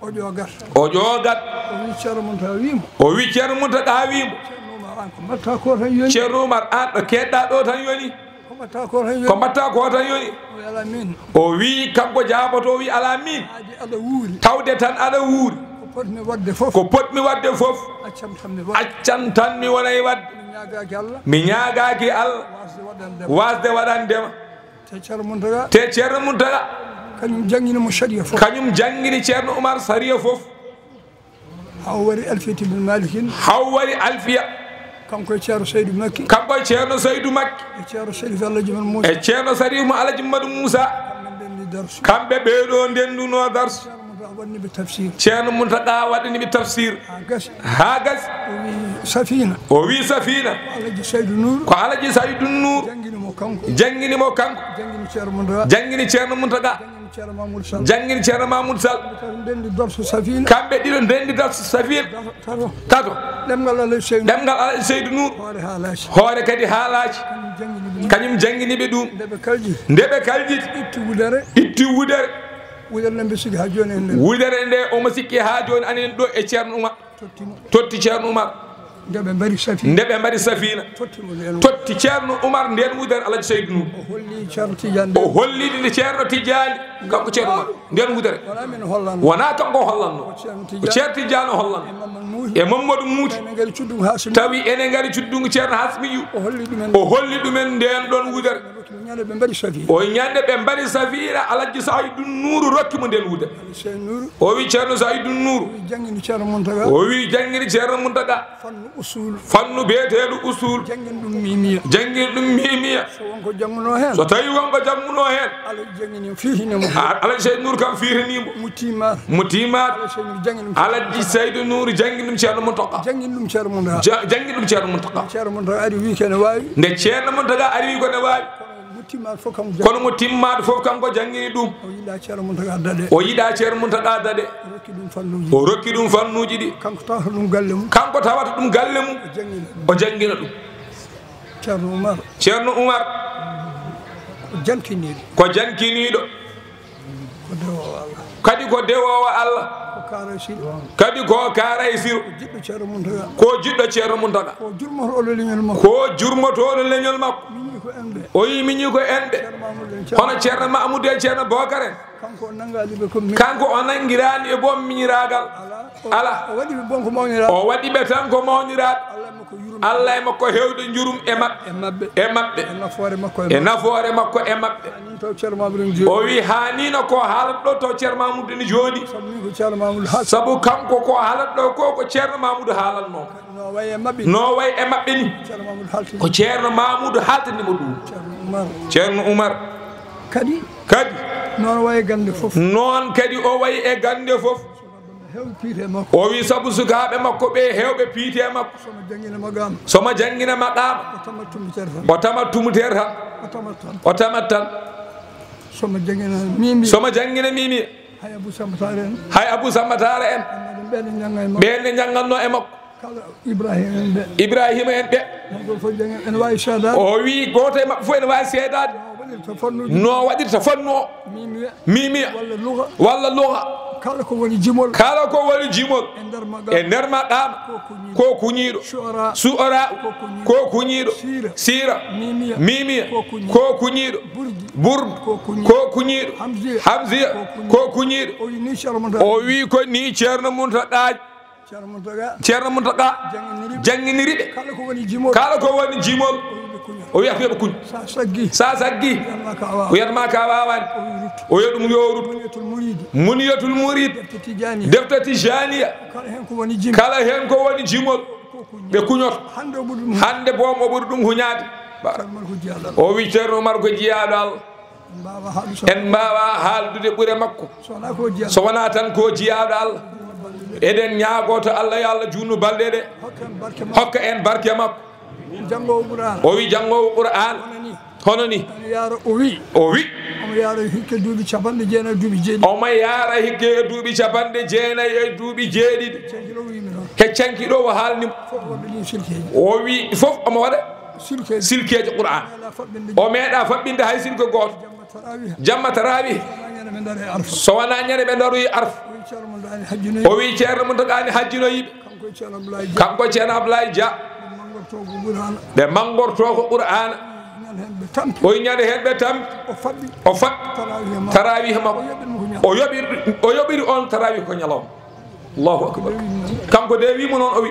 O ƴoogat. O ƴoogat. O wi Ceerno Muntaga wi mo. O wi Ceerno Muntaga wi mo. Ceerno Umar, aan ko mbaɗtaa ko tan yoni? Ceerno Umar, aan ɗo keedɗaa ɗo tan yoni? Ko mbaɗtaa ko tan yoni? Ko mbaɗtaa ko tan yoni? O wi alaa miin. O wi kanko jaaboto, o wi alaa miin. Aadi aɗa wuuri. Tawde tan aɗa wuuri. Ko potmi waɗde fof. Ko potmi waɗde fof. Accam tan mi waɗa. Accam tan mi wona e waɗde. Mi ñaagaaki Allah. Mi ñaagaaki Allah. Waasde waɗande ma. Waasde waɗande ma. Te Ceerno Muntaga. Te Ceerno Muntaga. Kañum janngini mo sariya fof. Kañum janngini Ceerno Umar sariya fof. Haa o wari Alfiyat ibn Malikin. Haa o wari Alfiya. Kanko e Ceerno Saydu Makki. Kanko e Ceerno Saydu Makki. E Ceerno Sarif Alhaji Mamadu Muusa. E Ceerno Sarif mo Alhaji Mamadu Muusa. Kamɓe ndenndi darsu. Kamɓe ɓee ɗo ndenndunoo darsu. Ceerno Muntaga waɗani ɓe tafsir. Ceerno Muntaga waɗani ɓe tafsir. Haa gasi. Haa gasi. O wi Safina. O wi Safina. Ko Alhaji Saydu Nuur. Ko Alhaji Saydu Nuur. Janngini mo kanko. Janngini mo kanko. Janngini Ceerno Muntaga. Janngini Ceerno Muntaga. Janngini Ceerno Mamoudou Sall. Janngini Ceerno Mamoudou Sall. Kamɓe tato ndenndi darsu Safina. Kamɓe ɗiɗo ndenndi darsu Safina. Tato. Tato. Ɗemngal Alhaji Saydu Nuur. Ɗemngal Alhaji Saydu Nuur. Hoore haalaaji. Hoore kadi haalaaji. Kañum janngini ɓe. Kañum janngini ɓe ɗum. Nde ɓe kaljiti. Nde ɓe kaljiti. Itti wudere. Itti wudere. Wudere nde mbi sikki haa jooni enen. Wudere nde omo sikki haa jooni anen ɗo e Ceerno Umar. Totti mo. Totti Ceerno Umar. Nde ɓe mbari Safina. Nde ɓe mbari Safina. Totti mo ndeen. Totti Ceerno Umar ndeen wudere Alhaji Saydu Nuur. O holli Ceerno Tijaani. O holli nde Ceerno Tijaani. Kanko Ceerno Umar. Ndeen wudere. Wonaa min hollanno. Wonaa kanko hollanno. Ko Ceerno Tijaani. Ko Ceerno Tijaani o hollanno. E Mamadou Mouti. E Mamadou Mouti. Ene ngari cuddungu Hasimi. Tawi ene ngari cuddungu Ceerno Hasimiyu. O holli ɗumen. O holli ɗumen ndeen ɗoon wudere. Ñande ɓe mbari Safina. O ñande ɓe mbari Safina, Alhaji Saydu Nuuru rokki mo ndeen wudere. Alhaji Saydu Nuuru. O wi Ceerno Saydu Nuuru. O wi janngini Ceerno Muntaga. O wi janngini Ceerno Muntaga. Fannu usul. Fannu biyeteeɗo usul. Janngin ɗum miimiya. Janngin ɗum miimiya. So won ko janngunoo heen. So tawi won ko janngunoo heen. Alhaji janngini fiihi ne mo. A-, Alhaji Saydu Nuuru kam fiihi ni mo. Mo tiimaat. Mo tiimaat. Alhaji Saydu Nuuru janngini ɗum. Alhaji Saydu Nuuru janngini ɗum Ceerno Muntaga. Janngini ɗum Ceerno Muntaga. Ja-, janngini ɗum Ceerno Muntaga. Ceerno Muntaga ari wi kene waawi. Nde Ceerno Muntaga ari wi ko ne waawi. Kono mo tiimaat fof kanko janngini. Kono mo tiimaat fof kanko janngini ɗum. O yiɗaa Ceerno Muntaga daɗe. O yiɗaa Ceerno Muntaga daɗe. O rokki ɗum fannuuji. O rokki ɗum fannuuji ɗi. Kanko tawata ɗum galle mum. Kanko tawata ɗum galle mum. O janngina. O janngina ɗum. Ceerno Umar. Ceerno Umar. Ko jankiniiɗo. Ko jankiniiɗo. Ko dewoowo Allah. Kadi ko dewoowo Allah. Ko kaaraysiro. Kadi ko kaaraysiro. Ko jiɗɗo Ceerno Muntaga. Ko jiɗɗo Ceerno Muntaga. Ko jurmotooɗo leñol makko. Ko jurmotooɗo leñol makko. Miñi ko enɓe. O yi miñi ko enɓe. Ceerno Mamoudou en, Ceerno. Hono Ceerno Mamoudou en, Ceerno Bokar en. Kanko o nanngaani ɓe ko mi-, kanko o nanngiraani ɓe boom miñiraagal. Alaa. O, alaa. O waɗi ɓe boom ko mawniraaɓe. O waɗi ɓe tan ko mawniraaɓe. Allah makko yurme. Allah e makko heewde njurum e maɓɓe. E maɓɓe. E maɓɓe. E nafoore makko e E maɓɓe. nafoore makko e maɓɓe. Haa ni taw Ceerno Mamadou ene jooɗii. O wi haa ni no ko haalata ɗo taw Ceerno Mamadou ene jooɗii. Sabu ni ko Ceerno Mamadou haalata. Sabu kanko ko haalata ɗo ko, ko Ceerno Mamadou haalatnoo. No wayi e maɓɓe. No wayi e maɓɓe ni. Ceerno Mamadou haaltini. Ko Ceerno Mamadou haaltini mo ɗum. Ceerno Umar. Ceerno Umar. Kadi. Kadi. Noon wayi e gannde fof. Noon kadi o wayi e gannde fof. Heew piite makko. O wi sabu sukaaɓe makko ɓe heewɓe piite makko. Somo janngina maqaama. Somo janngina maqaama. O tamat tumbitere tan. O tamat tumbitere tan. O tamat tan. O tamat tan. Somo janngina mimi. Somo janngina mimi. Hay Abou Samba Tall en. Hay Abou Samba Tall en. Ɓen ne njannga e makko. Ɓen ne njannganno e makko. Kala Ibrahima en ɓe. Ibrahima en ɓe. Gooto fof janngi, ene waawi seedaade. O wi gooto e maɓɓe fof ene waawi seedaade. Waɗirta fannuuji. No waɗirta fannu o. Mimiya. Mimiya. Walla luga. Walla luga. Kala ko woni jimol. Kala ko woni jimol. E nder maqaama. E nder maqaama. Ko kuñiiɗo. Ko kuñiiɗo. Su'ara. Su'ara. Ko kuñiiɗo. Ko kuñiiɗo. Siira. Siira. Mimiya. Mimiya. Ko kuñiiɗo. Ko kuñiiɗo. Burdi. Burdi. Ko kuñiiɗo. Ko kuñiiɗo. Hamziya. Hamziya. Ko kuñiiɗo. Ko kuñiiɗo. O wi ni Ceerno Moussa. O wi ko ni Ceerno Mountakha. Ceerno Mountakha. Ceerno Mountakha. Jannginiri ɓe. Jannginiri ɓe. Kala ko woni jimol. Kala ko woni jimol. O wi ɓe kuña. O wiyata yo ɓe kuñ. Sa saggi. Sa saggi. Wiyatma ka wawa. Wiyatma ka wawani. O wi ruttu. O wi ɗum yo ruttu. Muniyatul Muridi. Muniyatul Murid. Defte Tijaniya. Defte Tijaniya. Kala hen ko woni jimol. Kala hen ko woni jimol. Ko kuñi. Ɓe kuñoto. Hande o ɓuri ɗum. Hande boom o ɓuri ɗum huñaade. Ceerno Umar ko jiyaaɗo Allah. O wi Ceerno Umar ko jiyaaɗo Allah. En mbaawa haaldude. En mbaawa haaldude ɓure makko. So wonaa ko jiyaaɗo. So wonaa tan ko jiyaaɗo Allah. Eɗen ñaago to Allah yo Allah juutnu balɗe ɗe. Hokka en barke makko. Hokka en barke makko. Janngoowo Qur'aana. O wi janngoowo Qur'aana. Hono ni. Hono ni. Omo yaara, o wi. O wi. Omo yaara hikke duuɓi capanɗe jeenayi duuɓi jeeɗiɗi. Omo yaara hikke e duuɓi capanɗe jeenayi e duuɓi jeeɗiɗi. Canki ɗo o wi mi noon. He canki ɗo o haalni mo. Fof waɗde ɗin silkeeji. O wi fof omo waɗa. Silkeeji. Silkeeji Qur'aana. O meeɗa faɓɓinde. O meeɗa faɓɓinde hay silke gooto. Jamma tarawih. Jamma tarawih. So wonaa ñande ɓe ndaroyi arfa. So wonaa ñande ɓe ndaroyi arfa. O wi Ceerno Mountakha ne hajjinoyi. O wi Ceerno Mountakha ne hajjinoyi ɓe. Kanko e Ceerno Abdoulaye Dia. Kanko e Ceerno Abdoulaye Dia. Ɓe manngorto ko Qur'aana. Ɓe manngorto ko Qur'aana. Ñande heen ɓe tampi. O ñande heen ɓe tampi. O faɓɓi. O faɓɓi. Tarawih makko. Tarawih makko. O yoɓiri mo ko ñalawma. O yoɓiri, o yoɓiri on tarawih ko ñalawma. Allahu akbar. Kanko de wi mo noon, o wi.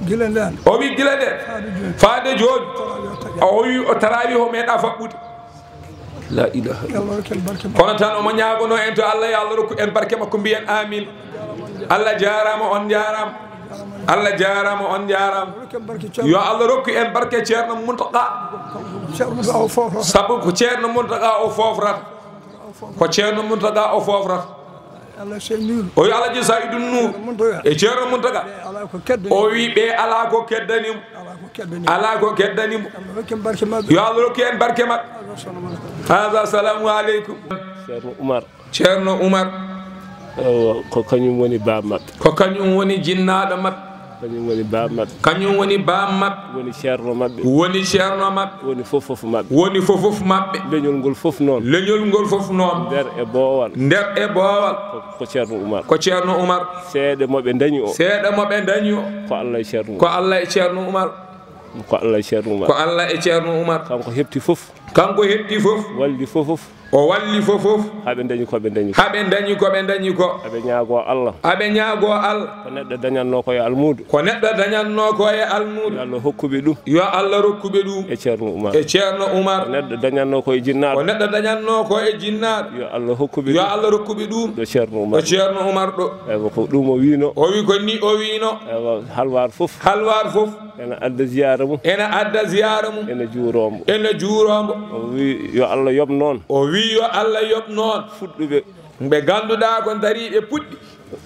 Gila ndeen. O wi gila ndeen. Faade jooni. Faade jooni. Tarawih o taƴa. O wi o tarawih o meeɗa faɓɓude. La ilaha illallah. Yo Allah rokku en barke makko. Kono tan omo ñaagono en to Allah, yo Allah rokku en barke makko, mbiyen amin. Allah jaaraama, on jaaraama. Allah jaaraama, on jaaraama. Yo Allah rokku en barke Ceerno Mountakha. Ceerno Mountakha o foofrata. Sabu ko Ceerno Mountakha o foofrata. Ko Ceerno Mountakha o foofrata. Allah Seydou Nour. O wi Alhaji Seydou Nour. Ceerno Mountakha. E Ceerno Mountakha. Ɓe alaa ko keddani. O wi ɓe alaa ko keddani mo. Alaa ko keddani mo. Alaa ko keddani mo. Allah rokku en barke maɓɓe. Yo Allah rokku en barke maɓɓe. Haza, salamu aleykum. Ceerno Umar. Ceerno Umar. Eywa, ko kañum woni baaba maɓɓe. Ko kañum woni jinnaaɗo maɓɓe. Kañum woni baaba maɓɓe. Kañum woni baaba maɓɓe. Woni ceerno maɓɓe. Woni ceerno maɓɓe. Woni fof fof maɓɓe. Woni fof fof maɓɓe. Leñol ngol fof noon. Leñol ngol fof noon. Nder e boowal. Nder e boowal. Ko, ko Ceerno Umar. Ko Ceerno Umar. Seeɗa mo ɓe ndañi o. Seeɗa mo ɓe ndañi o. Ko Allah e Ceerno Umar. Ko Allah e Ceerno Umar. Ko Allah e Ceerno Umar. Ko Allah e Ceerno Umar. Kanko heɓti fof. Kanko heɓti fof. Walli fof fof. O walli fof fof. Haa ɓe ndañi ko ɓe ndañi ko. Haa ɓe ndañi ko ɓe ndañi ko. Aɓe ñaagoo Allah. Aɓe ñaagoo Allah. Ko neɗɗo dañatnoo ko e almuudo. Ko neɗɗo dañatnoo ko e almuudo. Yo Allah hokku ɓe ɗum. Yo Allah rokku ɓe ɗum. E Ceerno Umar. E Ceerno Umar. Ko neɗɗo dañatnoo ko e jinnaaɗo. Ko neɗɗo dañatnoo ko e jinnaaɗo. Yo Allah hokku ɓe ɗum. Yo Allah rokku ɓe ɗum. Ɗo Ceerno Umar. Ɗo Ceerno Umar ɗo. Eywa, ko ɗum o wiino. O wi ko ni o wiino. Eywa, halwaar fof. Halwaar fof. Ene adda ziyaara mum. Ene adda ziyaara mum. Ene juuroo mbo. Ene juuroo mbo. O wi yo Allah yoɓ noon. O wi yo Allah yoɓ noon. Fuɗɗuɓe. Ɓe ngannduɗaa ko ndariiɓe puɗɗi.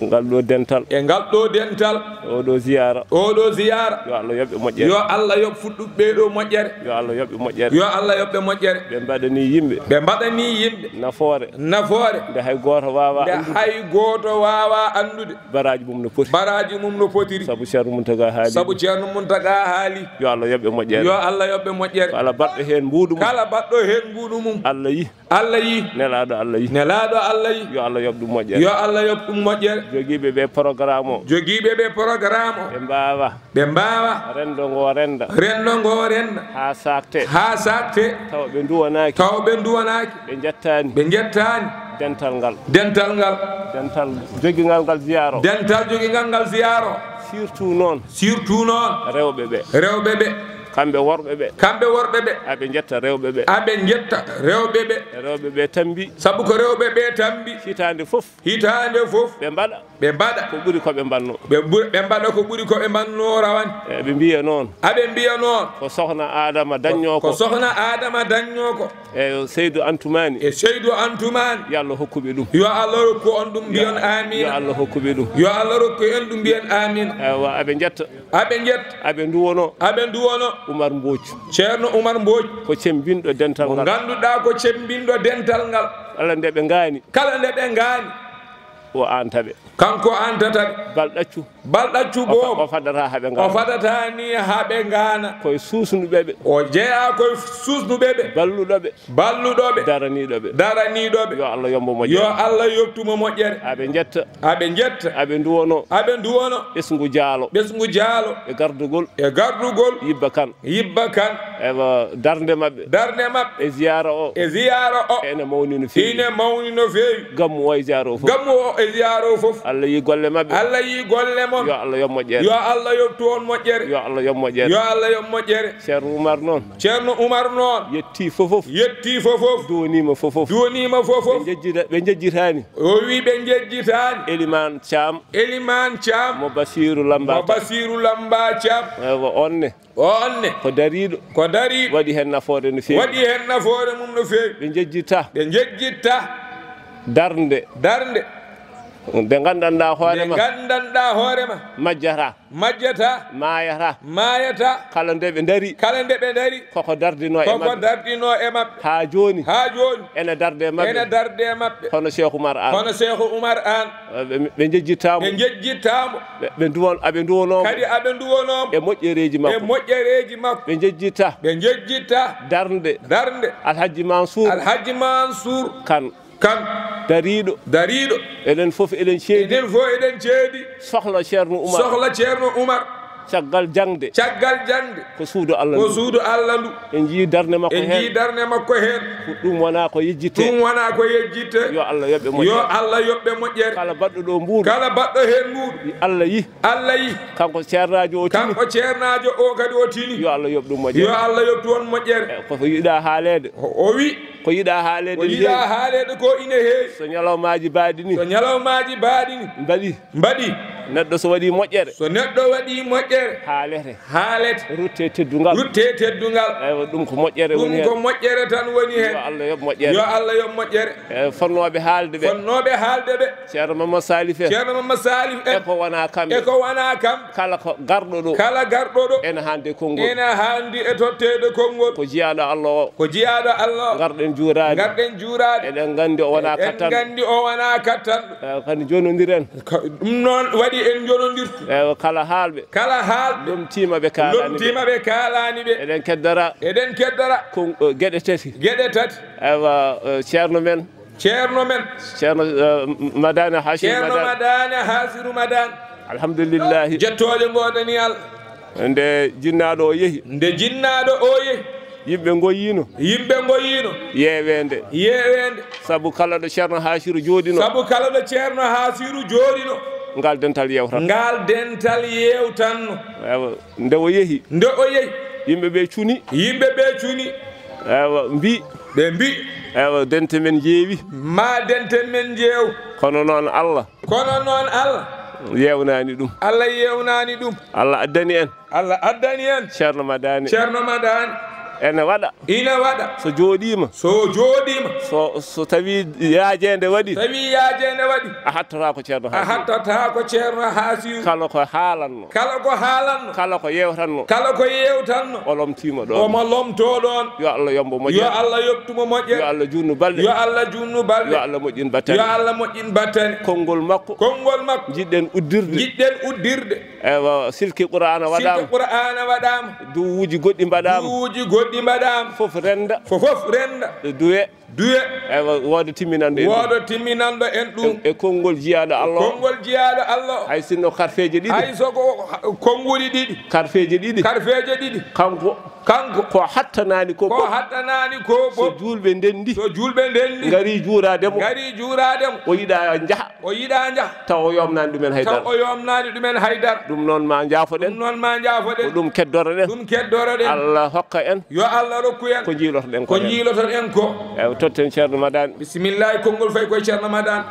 Ngal ɗo dental. E ngal ɗo dental. Oɗo ziyaara. Oɗo ziyaara. Yo Allah yoɓ ɓe moƴƴere. Yo Allah yoɓ fuɗɗuɓe ɓe ɗo moƴƴere. Yo Allah yoɓ ɓe moƴƴere. Yo Allah yoɓ ɓe moƴƴere. Ɓe mbaɗani yimɓe. Ɓe mbaɗani yimɓe. Nafoore. Nafoore. Nde hay gooto waawaa anndude. Nde hay gooto waawaa anndude. Baraaji mum no poti. Baraaji mum no potiri. Sabu Ceerno Mountakha haali. Sabu Ceerno Mountakha haali. Yo Allah yoɓ ɓe moƴƴere. Yo Allah yoɓ ɓe moƴƴere. Kala baɗɗo heen mbuuɗu mum. Kala baɗɗo heen mbuuɗu mum. Allah yi. Allah yi. Nelaaɗo Allah yi. Nelaaɗo Allah yi. Yo Allah yoɓ ɗum moƴƴere. Yo Allah yoɓ ɗum moƴƴere. Jogiiɓe ɓe programme o. Jogiiɓe ɓe programme o. Ɓe mbaawa. Ɓe mbaawa. Renndo ngo rennda. Renndo ngo rennda. Haa saakte. Haa saakte. Tawa ɓe nduwanaaki. Tawa ɓe nduwanaaki. Ɓe njettaani. Ɓe njettaani. Dental ngal. Dental ngal. Dental jogingal ngal ziyaara o. Dental jogingal ngal ziyaara o. Surtout noon. Surtout noon. Rewɓe ɓe. Rewɓe ɓe. Kamɓe worɓe ɓe. Kamɓe worɓe ɓe. Aɓe njetta rewɓe ɓe. Aɓe njetta rewɓe ɓe. Rewɓe ɓe tambi. Sabu ko rewɓe ɓe tambi. Hitaande fof. Hitaande fof. Ɓe mbaɗa. Ɓe mbaɗa. Ko ɓuri ko ɓe mbanno. Ɓe ɓuri, ɓe mbaɗa ko ɓuri ko ɓe mbanno rawane. Eɓe mbiya noon. Aɓe mbiya noon. Ko sohna Adama dañño ko. Ko sohna Adama dañño ko. E Seydou Antoumani. E Seydou Antoumani. Yo Allah hokku ɓe ɗum. Yo Allah rokku on ɗum, mbiyon amin. Yo Allah hokku ɓe ɗum. Yo Allah rokku en ɗum, mbiyon amin. Ewa, aɓe njetta. Aɓe njetta. Aɓe nduwono. Aɓe nduwono. Oumar Mbodj. Ceerno Oumar Mbodj. Ko cembinɗo dental ngal. Mo ngannduɗaa ko cembinɗo dental ngal. Kala nde ɓe ngaani. Kala nde ɓe ngaani. O aantata ɓe. Kanko aantata ɓe. Bal ɗaccu. Bal ɗaccu. O fa-, boobo. O fadata haa ɓe ngaana. O fadata ni haa ɓe ngaana. Koye suusnuɓe ɓe. O jeyaa koye suusnuɓe ɓe. Balluɗo ɓe. Balluɗo ɓe. Daraniiɗo ɓe. Daraniiɗo ɓe. Yo Allah yoɓ mo moƴƴere. Yo Allah yoɓtu mo moƴƴere. Aɓe njetta. Aɓe njetta. Aɓe nduwono. Aɓe nduwono. Ɓesngu Jaalo. Ɓesngu Jaalo. E gardugol. E gardugol. Yibba Kan. Yibba Kan. Ewa, darnde maɓɓe. Darnde maɓɓe. E ziyaara o. E ziyaara o. Ene mawni no feewi. Ene mawni no feewi. Gammu o e ziyaara o fof. Gammu o e ziyaara o fof. Allah yi golle maɓɓe. Allah yi golle mon. Yo Allah yoɓ moƴƴere. Yo Allah yoɓtu on moƴƴere. Yo Allah yoɓ moƴƴere. Yo Allah yoɓ moƴƴere. Ceerno Oumar noon. Ceerno Oumar noon. Yetti fofof. Yetti fofof. Duwoniima fofof. Duwoniima fofof. Ɓe njejjita-, ɓe njejjitaani. O wi ɓe njejjitaani. Eliman Thiam. Eliman Thiam. Mo Basiru Lamba Mo Thiam. Basiru Lamba Thiam. Ewa, on ne. On ne. Ko dariiɗo. Ko dariiɗo. Waɗi heen nafoore no feewi. Waɗi heen nafoore mum no feewi. Ɓe njejjitta. Ɓe njejjitta. Darnde. Darnde. Nde nganndanɗaa hoore ma. Nde nganndanɗaa hoore ma. Majjata. Majjata. Maayata. Maayata. Kala nde ɓe ndari. Kala nde ɓe ndari. Koko dardinoo e maɓɓe. Koko dardinoo e maɓɓe. Haa jooni. Haa jooni. Ene darde e maɓɓe. Ene darde e maɓɓe. Hono Cheikh Oumar Anne. Hono Cheikh Oumar Anne. Ɓe, ɓe, ɓe njejjittaamo. Ɓe njejjittaamo. Ɓe, ɓe nduwon-, aɓe nduwonooma. Kadi aɓe nduwonooma. E moƴƴereeji makko. E moƴƴereeji makko. Ɓe njejjitta. Ɓe njejjitta. Darnde. Darnde. Alhaji Mansour. Alhaji Mansour. Kan. Kan. Dariiɗo. Dariiɗo. Eɗen fof eɗen ceedi. Eɗen fof eɗen ceedi. Sohla Ceerno Oumar. Sohla Ceerno Oumar. Caggal jaŋde. Caggal jaŋde. Ko suudu Allah ndu. Ko suudu Allah ndu. En njiyii darnde makko heen. En njiyii darnde makko heen. Ko ɗum wonaa ko yejjittee. Ɗum wonaa ko yejjittee. Yo Allah yoɓ ɓe moƴƴere. Yo Allah yoɓ ɓe moƴƴere. Kala baɗɗo ɗo mbuuɗu. Kala baɗɗo heen mbuuɗu. Allah yi. Allah yi. Kanko ceernaajo o tini. Kanko ceernaajo o kadi o tini. Yo Allah yoɓ ɗum moƴƴere. Yo Allah yoɓtu on moƴƴere. E, ko yiɗaa haaleede. O, o wi. Ko yiɗaa haaleede Ko ne yiɗaa heewi. Haaleede ko ine heewi. So ñalawmaaji baaɗi ni. So ñalawmaaji baaɗi ni. Mbaɗi. Mbaɗi. Neɗɗo so waɗii moƴƴere. So neɗɗo waɗii moƴƴere. Haalete. Haalete. Rutte teddungal. Rutte teddungal. Eywa, ɗum ko moƴƴere woni heen. Ɗum ko moƴƴere tan woni heen. Yo Allah yoɓ moƴƴere. Yo Allah yoɓ moƴƴere. E, fotnooɓe haalde ɓe. Fotnooɓe haalde ɓe. Ceerno Mamadou Salif en. Ceerno Mamadou Salif en. E ko wonaa kamɓe. E ko wonaa kamɓe. Kala ko garɗo ɗo. Kala garɗo ɗo. Ene haandi e konngol. Ene haandi e totteede konngol. Ko jiyaaɗo Allah o. Ko jiyaaɗo Allah o. Ngarɗen juuraade. Ngarɗen juuraade. Eɗen nganndi o wonaa kattanɗo. Eɗen nganndi o wonaa kattanɗo. E, kadi jonondiren. Ka-, ɗum noon waɗi en jonondirtu. E, kala haalɓe. Kala haalɓe. Lomtiima ɓe kaalaani ɓe. Lomtiima ɓe kaalaani ɓe. Eɗen keddora. Eɗen keddora. Kon-, e, geɗe tati. Geɗe tati. Ewa, e, ceerno men. Ceerno men. Ceerno, eh, Madani Hasiru Ceerno Madani. Madani Hasiru Madani. Alhamdulillahi. Jettooje ngoodani Allah. Nde jinnaaɗo o yehi. Nde jinnaaɗo o yehi. Yimɓe ngoyiino. Yimɓe ngoyiino. Yeeweende. Yeeweende. Sabu kala ɗo Ceerno Hasiru jooɗino. Sabu kala ɗo Ceerno Hasiru jooɗino. Ngal dental yewtanno. Ngal dental yewtanno. Ewa. Nde o yehi. Nde o yehi. Yimɓe ɓe cuni. Yimɓe ɓe cuni. Ewa, mbi. Ɓe mbi. Ewa, dente men jeewi. Ma dente men jeew. Kono noon Allah. Kono noon Allah. Yewnaani ɗum. Allah yewnaani ɗum. Allah addani en. Allah addani en. Ceerno Madani. Ceerno Madani. Ene waɗa. Ina waɗa. So jooɗiima. So jooɗiima. So, so tawi yaajeende waɗi. Tawi yaajeende waɗi. A hattata ko Ceerno A Hasiru. Hattata ko Ceerno Hasiru. Kala ko haalanno. Kala ko haalanno. Kala ko yewtanno. Kala ko yewtanno. O lomtiima ɗoon. Omo lomtoo ɗoon. Yo Allah yoɓ mo moƴƴere. Yo Allah yoɓtu mo moƴƴere. Yo Allah juutnu balɗe. Yo Allah juutnu balɗe. Yo Allah moƴƴin battane. Yo Allah moƴƴin battane. Konngol makko. Konngol makko. Njiɗɗen uddirde. Njiɗɗen uddirde. Ewa, silki Qur'aana waɗaama. Silki Qur'aana waɗaama. Duwuuji goɗɗi mbaɗaama. Duwuuji goɗɗi Ɗi mbaɗaama. Fof rennda. Fof, fof rennda. Ɗo duwe. Duwe. Eywa, wooda timminanɗo en ɗum. Wooda timminanɗo en ɗum. E, e konngol jiyaaɗo Allah o. Konngol jiyaaɗo Allah o. Hay sinno karfeeje ɗiɗi. Hay so ko konnguɗi ɗiɗi. Karfeeje ɗiɗi. Karfeeje ɗiɗi. Kanko. Kanko. Ko hattanaani ko. Ko hattanaani ko. So juulɓe ndenndi. So juulɓe ndenndi. Ngari juuraade mo. Ngari juuraade mo. O yiɗa njaha. O yiɗa njaha. Taw o yomnaani ɗumen hay dara. Taw o yomnaani ɗumen hay dara. Ɗum noon ma njaafoɗen. Ɗum noon ma njaafoɗen. Ko ɗum keddoroɗen. Ɗum keddoroɗen. Allah hokka en. Yo Allah rokku en. Ko njiilotoɗen ko. Ko njiilotoɗen ko. Eywa, totten Ceerno Madani. Bisimillahi, konngol fayi koye Ceerno Madani.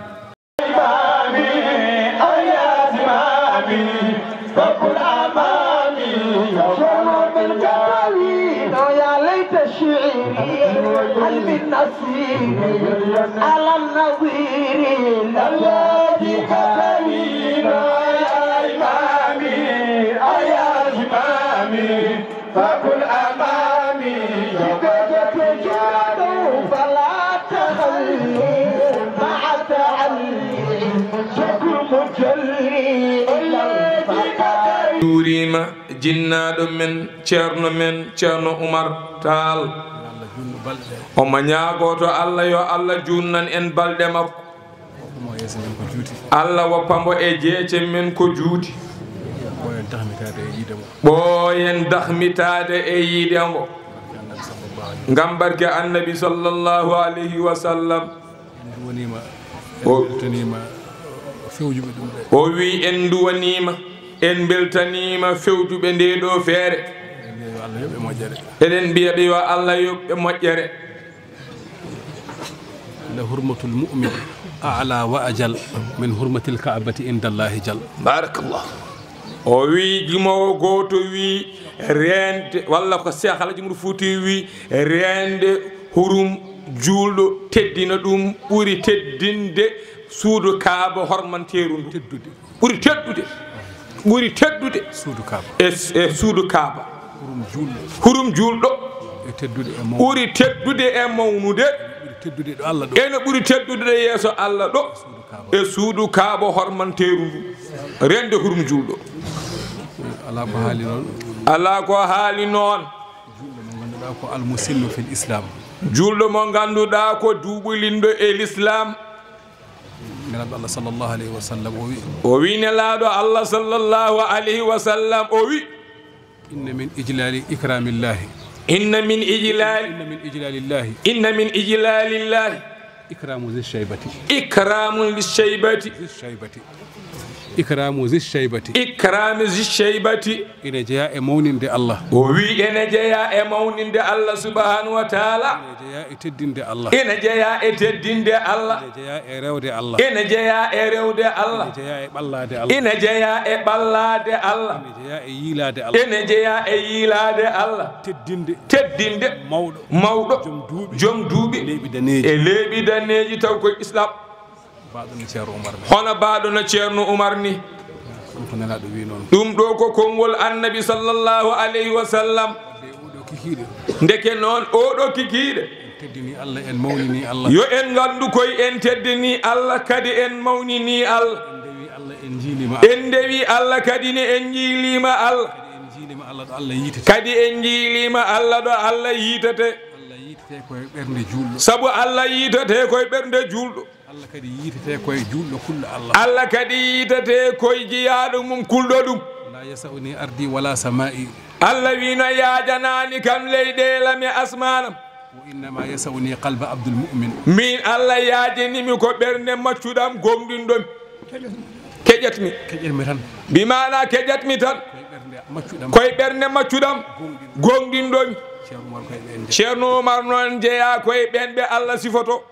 فكن أمامي. شرب الجفاوين يا ليت شعري، هل من نصير على النظير؟ الذي كتبينا يا إمامي، يا إمامي، فكن أمامي. فلا تخلي مع تعلي شكر مجلي إلى الفقر. Juuriima. Jinnaaɗo men, ceerno men, Ceerno Umar Taal. Omo ñaagoo to Allah, yo Allah juutnan en balɗe makko. Allah woppa mbo e jeece men ko juuti. Ɓooyen dahmitaade e yiide mo. Ɓooyen dahmitaade e yiide mo. Ngam barke Annabi sallallahu alayhi wa sallam. En duwaniima, en O- mbeltaniima fewjuɓe ɗum ɓe. O wi en duwaniima, en mbeltaniima fewjuɓe nde ɗo feere. Eɗen mbiya yo Allah yoɓ ɓe moƴƴere. Eɗen mbiya ɓe yo Allah yoɓ ɓe moƴƴere. لحرمة المؤمن أعلى وأجل من حرمة الكعبة عند الله جل. Barakallah. O wi jimoowo gooto wi reende, walla ko Seex Alhaji Umar Fuuti wi reende hurum juulɗo teddina ɗum ɓuri teddinde suudu Kaaba hormanteeru ndu. Teddude. Ɓuri teddude. Ɓuri teddude. Suudu Kaaba. E, e suudu Kaaba. Hurum juulɗo. Hurum juulɗo. E teddude e mawnude. Ɓuri teddude e mawnude. Ɓuri teddude ɗo Allah ɗo. Ene ɓuri teddude yeeso Allah ɗo. Suudu Kaaba. E suudu Kaaba hormanteeru ndu. Reende hurum juulɗo. Alaa ko haali noon. Alaa ko haali noon. Juulɗo mo ngannduɗaa ko almusinnu fil Islam. Juulɗo mo ngannduɗaa ko duuɓulinɗo e Lislaam. Nelaaɗo Allah sallallahu alayhi wa sallam o wi. O wi Nelaaɗo Allah sallallahu alayhi wa sallam o wi. إن من إجلال إكرام الله. إن من إجلال. إن من إجلال الله. إن من إجلال الله. إكرام ذي الشيبة. إكرام ذي الشيبة. ذي الشيبة. إكرام ذي الشيبة. إكرام ذي الشيبة. Ina jeyaa e mawninde Allah. O wi ene jeyaa e mawninde Allah subhanahu wa taala. Ina jeyaa e teddinde Allah. Ina jeyaa e teddinde Allah. Ina jeyaa e rewde Allah. Ina jeyaa e rewde Allah. Ina jeyaa e ɓallaade Allah. Ina jeyaa e ɓallaade Allah. Ina jeyaa e yiilaade Allah. Ina jeyaa e yiilaade Allah. Teddinde. Teddinde. Mawɗo. Mawɗo. Jom duuɓi. Jom duuɓi. Leeɓi daneeji. E leeɓi daneeji taw koye Islam. Baaɗo no Ceerno Umar ni. Hono baaɗo no Ceerno Umar ni. Ɗum ko Nelaaɗo wi noon. Ɗum ɗo ko konngol Annabi sallallahu alayhi wa sallam. Wadde oɗo kikiiɗe. Ndeke noon oɗo kikiiɗe. En teddini Allah, en mawnini Allah. Yo en nganndu koye en teddini Allah, kadi en mawnini Allah. En ndewi Allah, en njiilima Allah. En ndewi Allah, kadi ne en njiilima Allah. Kadi en njiilima Allah ɗo Allah yiitete. Kadi en njiilima Allah ɗo Allah yiitete. Allah yiitete koye ɓernde juulɗo. Sabu Allah yiitete koye ɓernde juulɗo. Allah kadi yiitete koye juulɗo kulɗo Allah. Allah kadi yiitete koye jiyaaɗo mum kulɗo ɗum. لا يسعني أرضي ولا سمائي. Allah wi no yaajanaani kam leyɗeelam e asmaanam. وإنما يسعني قلب عبد المؤمن. Min Allah yaajanimi ko ɓernde maccuɗam gomɗinɗomi. Keƴatmi. Keƴatmi tan. Bi maana keƴatmi tan. Koye ɓernde maccuɗam. Koye ɓernde maccuɗam. Gomɗinɗo. Gomɗinɗomi. Ceerno Umar koye ɓen jeyaa. Ceerno Umar noon jeyaa koye ɓen ɓe Allah sifoto.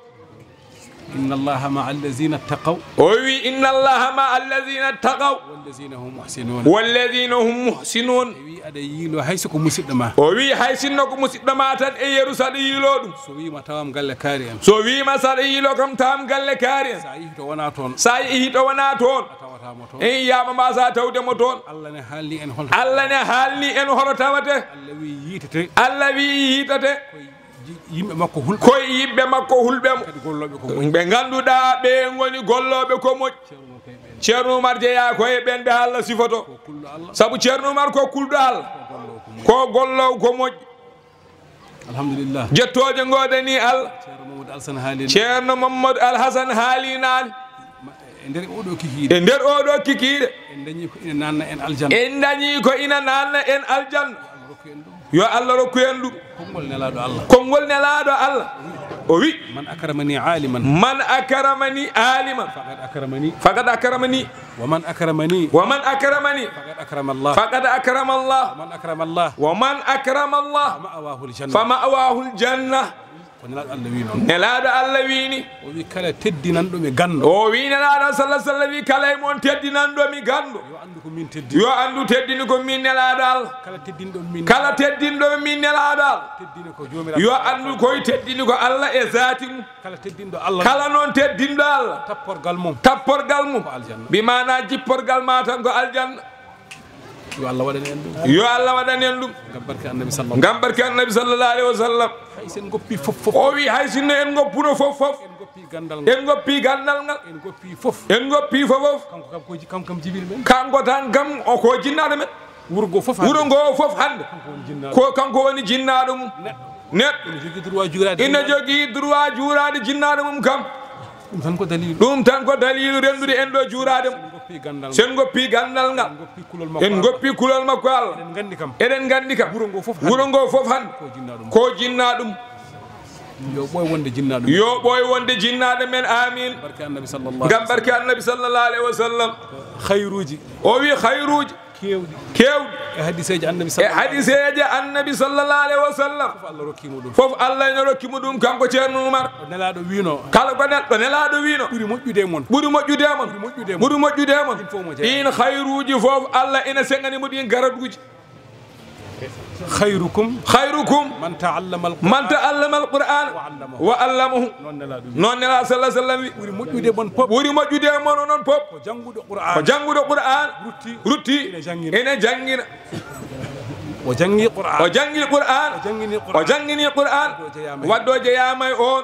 إن الله مع الذين اتقوا. O wi, إن الله مع الذين اتقوا. والذين هم محسنون. والذين هم محسنون. O wi, aɗa yiilo hay so ko musidɗo ma. O wi, hay sinno ko musidɗo ma tan e yeru saɗa yiilo ɗum. So wiima tawam galle kaari en. So wiima saɗa yiilo kam tawam galle kaari en. Sa yehi to wona toon. Sa yehi to wona toon. A tawata mo toon. En yiyaama mbasa tawde mo toon. Allah ne haalni en hol. Allah ne haalni en holo tawate. Allah wi yiitete. Allah wi yiitete. Koye Yimɓe makko hulɓe. Koye yimɓe makko hulɓe mo. Kadi gollooɓe ko moƴƴi. Ɓe ngannduɗaa ɓe ngoni gollooɓe ko moƴƴi. Ceerno Umar jeyaa koye ɓen ɓe Allah sifoto. Ko kulɗo Allah. Sabu Ceerno Umar ko kulɗo Allah. Ko golloowo ko moƴƴi. Ko golloowo ko moƴƴi. Alhamdulillah. Jettooje ngoodanii Allah. Ceerno Mamadou Alsan haali. Ceerno Mamadou Alhasan haalinaani. E nder oɗo kikiiɗe. E nder oɗo kikiiɗe. En dañi ko ina naatna en aljanna. En dañi ko ina naatna en aljanna. Yo Allah rokku en ɗum. Yo Allah rokku en ɗum. Konngol nelaaɗo Allah. Konngol nelaaɗo Allah. O wi. Man akramani aliman. Man akramani aliman. Faqad akramani. Faqad akramani. Wa man akramani. Wa man akramani. Faqad akrama Allah. Faqad akrama Allah. Wa man akrama Allah. Wa man akrama Allah. Fa ma'wahul janna. Fa ma'wahul janna. Ko nelaaɗo Allah wi noon. Nelaaɗo Allah wi ni. O wi kala teddinanɗo mi ganndo. O wi nelaaɗo sallallahu alaihi wasallam wi kala e mon teddinanɗo mi ganndo. Yo anndu ko min teddini. Yo anndu teddini ko min nelaaɗo Allah. Kala teddinɗo min. Kala teddinɗo min nelaaɗo Allah. Teddini ko Joomiraaɗo. Yo anndu koy teddini ko Allah e zaati mum. Kala teddinɗo Allah. Kala noon teddinɗo Allah. Tapporgal mum. Tapporgal mum. Ko aljanna. Bi maanaa jipporgal ma tan ko aljanna. Yo Allah waɗan en ɗum. Yo Allah waɗan en ɗum. Ngam barke Annabi sallallahu. Ngam barke Annabi sallallahu alaihi wasallam. Hay sen goppi fof fof. O wi hay sinno en goppuno fof fof. En goppi gandal ngal. En goppi gandal ngal. En goppi fof. En goppi fof fof. Kanko kam ko ji-, kanko kam Jibril men. Kanko tan kam o ko jinnaaɗo men. Wuro ngo fof hannde. Wuro ngo fof hannde. Kanko woni jinnaaɗo. Ko kanko woni jinnaaɗo mum. Neɗɗo. Neɗɗo. Ina jogii droit juuraade. Ina jogii droit juuraade jinnaaɗo mum kam. Ɗum tan ko daliilu. Ɗum tan ko daliilu renndude en ɗo juuraade mo. Sen goppi ganndal ngal. Sen goppi ganndal ngal. En goppi kulol makko. En Allah. Goppi kulol makko Allah. Eɗen nganndi kam. Eɗen nganndi kam. Wuro ngo fof hannde. Wuro ngo fof hannde. Ko jinnaaɗo mum. Ko jinnaaɗo mum. Yo ɓooy wonde jinnaaɗo mum. Yo ɓooy wonde jinnaaɗo men. Amiin. Barke Annabi sallallahu alaihi wasallam. Ngam barke Annabi sallallahu alaihi wasallam. Khairuuji. O wi khairuuji. Keewɗi. Keewɗi. E hadiseeji Annabi. E sallallahu alaihi wasallam. Hadiseeje Annabi sallallahu alaihi wasallam. Fof Allah rokki mo ɗum. Fof Allah ina rokki mo ɗum kanko Ceerno Umar. Ɗo Nelaaɗo wiino. Kala ko nel-, ɗo Nelaaɗo wiino. Ɓuri moƴƴude e mon. Ɓuri moƴƴude e mon. Ɓuri moƴƴude e mon. Ɓuri moƴƴude e mon. Ɗin fof mo jeyaa. Ɗin khairuuji fof Allah ina seŋani mo ɗin garaduuji. Khairukum. Khairukum. Man ta'allama al-Qur'an. Man ta'allama al-Qur'an. Wa 'allamahu. Wa 'allamahu. Noon Nelaaɗo wi. Noon Nelaaɗo sallallahu alaihi wasallam wi. Ɓuri moƴƴude e mon fof. Ɓuri moƴƴude e mon onon fof. Ko jannguɗo Qur'an. Ko jannguɗo Qur'an. Rutti. Rutti. Ina janngina. Ina janngina. O janngi Qur'an. O janngi Qur'an. O janngini Qur'an. O janngini Qur'an. Wadde o jeyaama e. Wadde o jeyaama e on.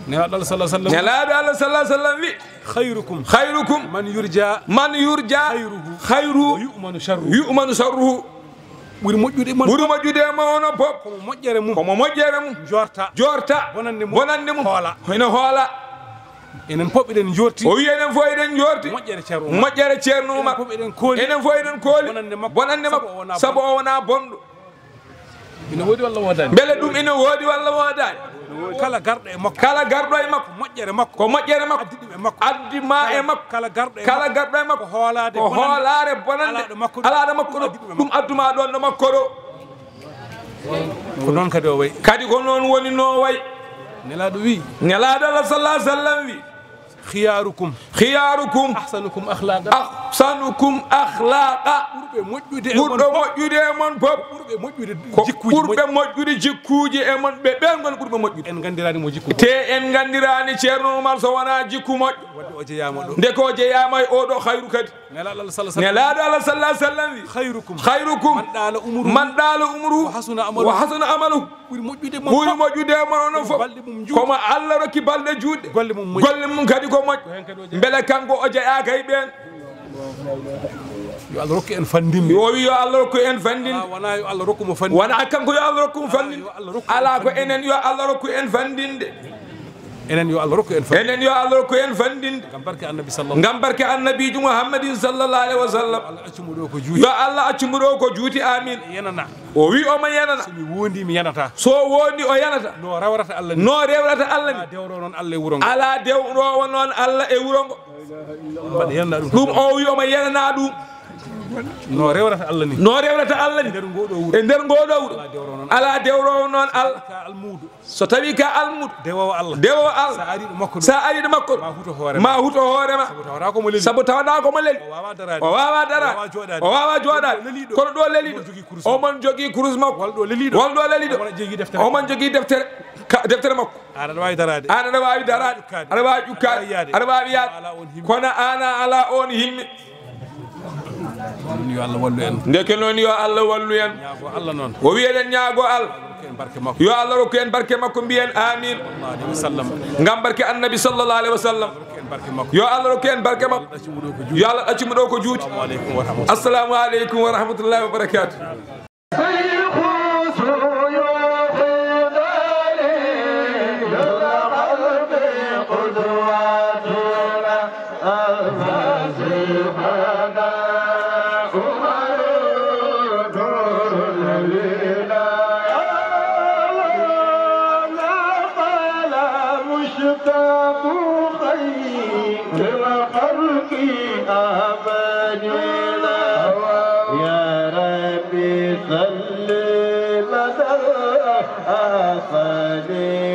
Nelaaɗo Allah sallallahu alaihi wasallam. Nelaaɗo Allah sallallahu alaihi wasallam wi. Khairukum. Khairukum. Man yurja. Man yurja. Khairuhu. Khairuhu. Wa yu'manu sharruhu. Yu'manu sharruhu. Ɓuri moƴƴude e mon. Ɓuri moƴƴude e mon onon fof. Ko mo moƴƴere mum. Ko mo moƴƴere mum. Jorta. Jorta. Bonande mum. Bonande mum. Hoola. Ina hoola. Enen fof eɗen jorti. O wi enen fof eɗen jorti. Moƴƴere Ceerno Umar. Moƴƴere Ceerno Umar. Enen fof eɗen kooli. Enen fof eɗen kooli. Bonande makko. Bonande makko. Sabu o wonaa bonɗo. Ina woodi walla woodaani? Mbele ɗum ina woodi walla woodaani? Kala garɗo e makko. Kala garɗo e makko. Moƴƴere makko. Ko moƴƴere makko. Addi ɗum e makko. Addi ma e makko. Kala garɗo e makko. Kala garɗo e makko. Ko hoolaade. Ko bonande. Hoolaare bonande. Alaa ɗo makko ɗo. Alaa ɗo makko ɗo. Ɗum addu ma ɗoon ɗo makko ɗo. Ko noon kadi o wayi. Kadi ko noon woni no wayi. Nelaaɗo wi. Nelaaɗo Allah sallallahu alaihi wasallam wi. Khiyarukum. Khiyarukum. Ahsanukum akhlaqa. Ahsanukum akhlaqa. Ɓurɓe moƴƴude e mon. Ɓurɓe moƴƴude e mon fof. Ɓurɓe moƴƴude. Ko jikkuuji ɓurɓe moƴƴude jikkuuji e mon. Ɓe ɓeen ngoni ɓurɓe moƴƴude. En nganndiraani mo jikku. Te en nganndiraani Ceerno Umar so wonaa jikku moƴƴo. Wadde o jeyaama ɗo. Nde ko jeyaama e oɗo khairu kadi. Nelaaɗo Allah sallallahu alaihi wasallam. Nelaaɗo Allah sallallahu alaihi wasallam wi. Khairukum. Khairukum. Man dala umruhu. Man dala umruhu. Wa hasuna amaluhu. Wa hasuna amaluhu. Ɓuri moƴƴude e mon. Ɓuri moƴƴude e mon onon fof. Balɗe mum njuuti. Ko mo Allah rokki balɗe juutɗe. Golle mum moƴƴi. Golle mum kadi ko moƴƴi. Ko heen kadi o jeyaa. Mbele kanko o jeyaaka e ɓeen. Yo Allah rokku en fanndinde. O wi yo Allah rokku en fanndinde. Alaa, wonaa yo Allah rokku mo fanndinde. Wonaa kanko yo Allah rokku mo fanndinde. Alaa, yo Allah rokku en fanndinde. Alaa ko enen yo Allah rokku en fanndinde. Enen yo Allah rokku en fanndinde. Enen yo Allah rokku en fanndinde. Ngam barke Annabi sallallahu. Ngam barke Annabiijo Muhammadin sallallahu alaihi wasallam. Yo Allah accu mo ɗo ko juuti. Yo Allah accu mo ɗo ko juuti. Amiin. Yenana. O wi omo yenana. So mi wondi mi yanata. So wondi o yanata. No rewrata Allah ni. No rewrata Allah ni. Alaa dewroowo noon Allah e wuro ngo. Alaa dewroowo noon Allah e wuro ngo. Mbaɗa yenana ɗum. Ɗum o wi omo yenana ɗum. No rewrata Allah ni. No rewrata Allah ni. E nder ngo ɗo wuro. E nder ngo ɗo wuro. Alaa dewroowo noon. Alaa dewroowo noon Allah. Ka almuudo. So tawi ka almuudo. Dewoowo Allah. Dewoowo Allah. So ari ɗo makko ɗo. So ari ɗo makko ɗo. Ma huto hoore ma. Ma huto hoore ma. Sabu tawata ko mo leli. Sabu tawata ko mo leli. O waawaa daraade. O waawaa daraade. O waawaa jooɗaade. O waawaa jooɗaade. Kono ɗo leliɗo. Kono ɗo leliɗo. Omon jogii kurus makko. Omon jogii kurus makko. Walla ɗo leliɗo. Walla ɗo leliɗo. Omon jogii deftere. Omon jogii deftere. Ka-, deftere makko. Aan aɗa waawi daraade. Aan aɗa waawi daraade. Aɗa waawi ƴukkaade. Aɗa waawi yaade. Aɗa waawi yaade. Kono aan a alaa oon himme. Kono aan a alaa oon himme. Ɗum yo Allah wallu en. Ndeke noon yo Allah wallu en. Ñaago Allah noon. O wi eɗen ñaago Allah. Rokku en barke makko. Yo Allah rokku en barke makko, mbiyen amiin. Sallallahu alaihi wasallam. Ngam barke Annabi sallallahu alaihi wasallam. Rokku en barke makko. Yo Allah rokku en barke makko. Accu mo ɗo ko juuti. Yo Allah accu mo ɗo ko juuti. Assalamu alaikum wa rahmatullahi. Assalamu alaikum wa rahmatullahi wa barakatuh. خير الخلق أبدا. يا ربي صل لدى الأصل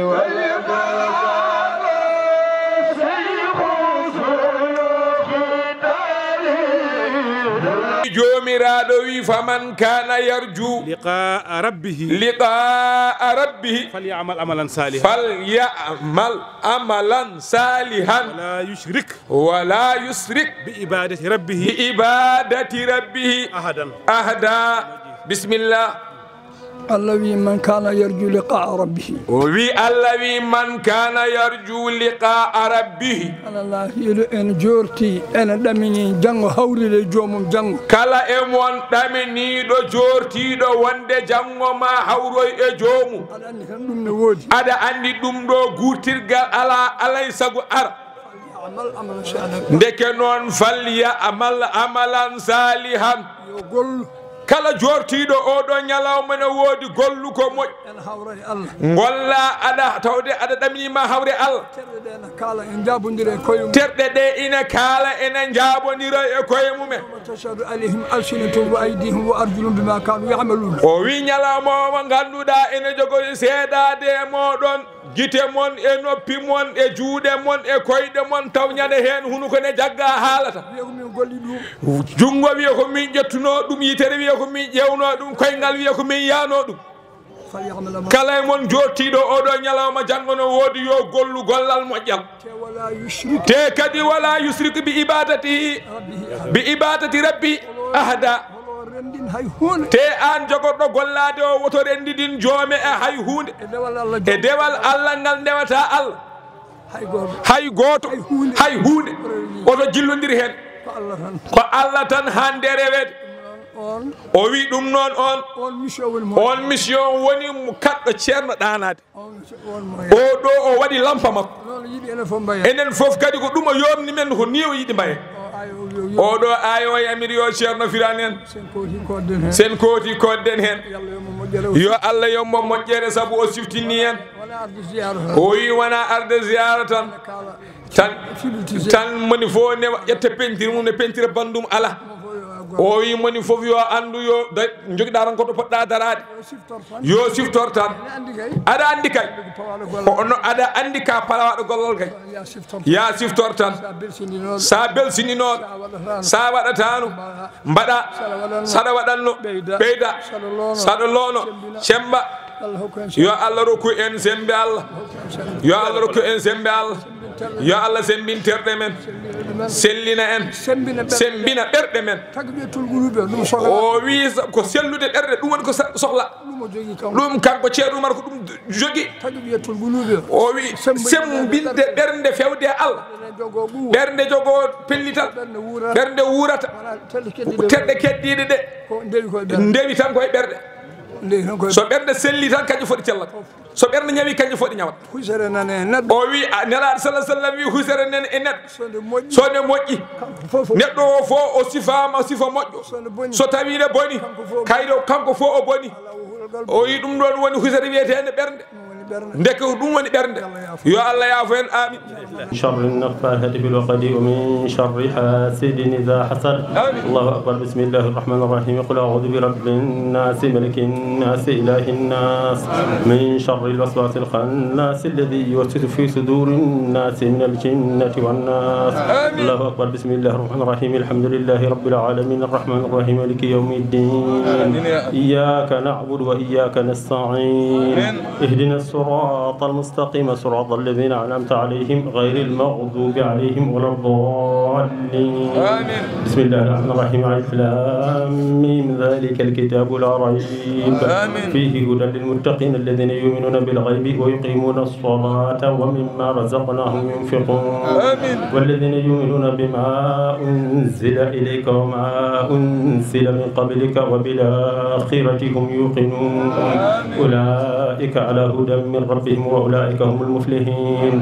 والبقاء. شيخ شيوخ داري. Joomiraaɗo wi, فمن كان يرجو لقاء ربه لقاء ربه فليعمل عملا صالحا فليعمل عملا صالحا ولا يشرك ولا يشرك بعبادة ربه بعبادة ربه أحدا. أحدا. بسم الله. Allah wi, من كان يرجو لقاء ربه. O wi, Allah wi, من كان يرجو لقاء ربه. Ana la hiiɗo en jorti, ene ɗamini janngo hawride e joomum janngo. Kala e mon ɗaminiiɗo jortiiɗo wonde janngo ma hawroy e joomum. Aɗa anndi tan ɗum ne woodi. Aɗa anndi ɗum ɗo guurtirgal alaa, alay sago ara. Amal amalan salihan. Ndeke noon, فليعمل عملا صالحا. Yo gollu. Kala jortiiɗo oo ɗoo ñalawma ne woodi gollu ko moƴƴi. Ene hawra e Allah. Ngolla aɗa tawde aɗa ɗamini ma hawre Allah. Terɗe ɗe ene kaala, ene njaabondira e koye mum. Terɗe ɗe ina kaala, ene njaabondira e koye mumen. يوم تشهد عليهم ألسنتهم وأيديهم وأرجلهم بما كانوا يعملون. O wi ñalawma o mo ngannduɗaa ene jogori seedaade e mooɗon. Gite mon e noppi mon e juuɗe mon e koyɗe mon taw ñande heen hunuko ne jagga haalata. Wiya ko min golli ɗum. Junngo wiya ko min ƴettunoo ɗum, yitere wiya ko min ƴeewnoo ɗum, koyngal wiya ko min yaanoo ɗum. فليعمل عملا. Kala e mon jooɗtiiɗo oo ɗoo ñalawma janngo no woodi yo gollu gollal moƴƴal. Te ولا يشرك Te kadi ولا يشرك بعبادته بربه أحدا. بعبادة ربه أحدا. Holo renndin hay huunde. Te aan jogorɗo gollaade o woto renndidin joome e hay huunde. E dewal Allah E dewal Allah ngal ndewata Allah. Hay gooto. Hay gooto. Hay huunde. Hay huunde. Woto jillondir heen. Ko Allah tan. Ko Allah tan hannde reweede. On. O wi ɗum noon on. On mission woni mo. On mission woni mo kaɗɗo ceerno ɗaanaade. On, on mo. O ɗo o waɗi lampa makko. Noon yiɗi enen fof mbayen. Enen fof kadi ko ɗum o yomni men ko ni o yiɗi mbayen. O ayo, o, o, o. O ɗo ayo o yamiri yo ceerno firan en. Sen kooti koɗden heen. Sen kooti koɗden heen. Yo Allah yo mo moƴƴere. Yo Allah yo mo moƴƴere sabu o siftini en. Wona arde ziyara tan. O wi wona arde ziyara tan. Kala. Tan, tan moni fof ne ƴetta peinture mum, ne peinture bandum ala. O wi moni fof yo anndu yo da-, jogiɗa tan ko to poɗɗa daraade. Yo siftor tan. Aɗa anndi kay. Ko ono aɗa anndi ka palawaɗo gollal kay. Ya siftor tan. Sa belsininoɗo. Sa waɗatano. Mbaɗa. Saɗa waɗanno. Ɓeyda. Saɗa loono. Cemba. Yo Allah rokku en sembe Allah. Yo Allah rokku en sembe Allah. Yo Allah sembin terɗe men. Sellina en. Sembina ɓerɗe men. O wi sa-, ko sellude ɓerɗe, ɗum woni ko sa-, sohla. Ɗum kanko Ceerno Umar ko ɗum jogi. O wi sembinde ɓernde fewde e Allah. Ɓernde jogo pellital. Ɓernde wuurata. Terɗe keddiiɗe ɗe. Ndewi tan koye ɓerɗe. So ɓernde selli tan, kañum foti cellata. So ɓernde ñawi, kañum foti ñawat. Husere nane neɗɗo. O wi, a, Nelaaɗo sallallahu alaihi wasallam wi, husere nane e neɗɗo. So nde moƴƴi. So nde moƴƴi. Kanko fof o. Neɗɗo o fof o sifaama sifa moƴƴo. So nde boni. So tawi nde boni, kanko fof o boni. Kayɗo kanko fof o boni. Alaa o hulgal. O wi ɗum ɗon woni husere wiyeteende ɓernde. Ɗum woni ɓernde. Ndeke ko ɗum woni ɓernde. Yo Allah yaafo en. Yo Allah yaafo en. Amin. من شر النفاثات في العقد ومن شر حاسد إذا حسد. آمين. الله أكبر. بسم الله الرحمن الرحيم. قل أعوذ برب الناس، ملك الناس، إله الناس، من شر الوسواس الخناس الذي يوسوس في صدور الناس من الجنة والناس. آمين. الله أكبر. بسم الله الرحمن الرحيم. الحمد لله رب العالمين. الرحمن الرحيم. مالك يوم الدين. آمين يا رب. إياك نعبد وإياك نستعين. آمين. اهدنا الصراط المستقيم، صراط الذين أنعمت عليهم، غير المغضوب عليهم ولا الضالين. آمين. بسم الله الرحمن الرحيم. ألف لام ميم. ذلك الكتاب لا ريب آمين. فيه هدى للمتقين الذين يؤمنون بالغيب ويقيمون الصلاة ومما رزقناهم ينفقون. آمين. والذين يؤمنون بما أنزل إليك وما أنزل من قبلك وبالآخرة هم يوقنون. آمين. أولئك على هدى من ربهم وأولئك هم المفلحون.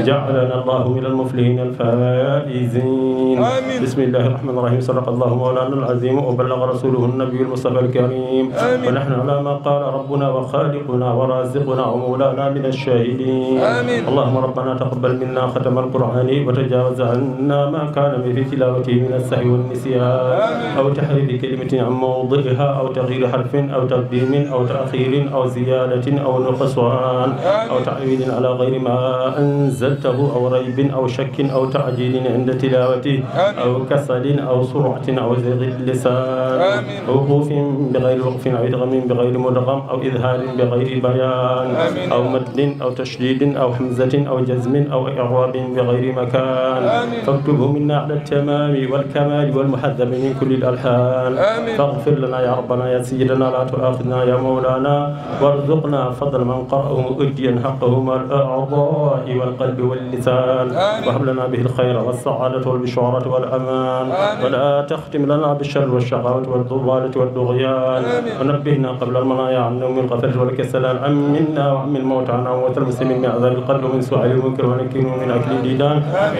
جعلنا الله من المفلحين الفائزين. آمين. بسم الله الرحمن الرحيم. صدق الله مولانا العظيم وبلغ رسوله النبي المصطفى الكريم. آمين. ونحن على ما قال ربنا وخالقنا ورازقنا ومولانا من الشاهدين. آمين. اللهم ربنا تقبل منا ختم القرآن وتجاوز عنا ما كان في تلاوته من السهو والنسيان. آمين. أو تحريف كلمة عن موضعها أو تغيير حرف أو تقديم أو تأخير أو زيادة أو نقصان أو تعويل على غير ما أنزلته أو ريب أو شك أو تعجيل عند تلاوته أو كسل أو سرعة أو زيغ اللسان أو وقوف بغير وقف أو إدغام بغير مدغم أو إظهار بغير بيان أو مد أو تشديد أو همزة أو جزم أو إعراب بغير مكان. فاكتبه منا على التمام والكمال والمهذب من كل الألحان. فاغفر لنا يا ربنا يا سيدنا لا تؤاخذنا يا مولانا وارزقنا فضل من قرأه مؤديا حقه مع الأعضاء والقلب واللسان. وهب لنا به الخير والسعادة والبشارة والأمان. ولا تختم لنا بالشر والشقاوة والضلالة والطغيان. ونبهنا قبل المنايا عن نوم الغفلة والكسلان. أمنا وأمن موتانا وموتى المسلمين من عذاب القبر ومن سؤال المنكر ونكير ومن أكل الديدان.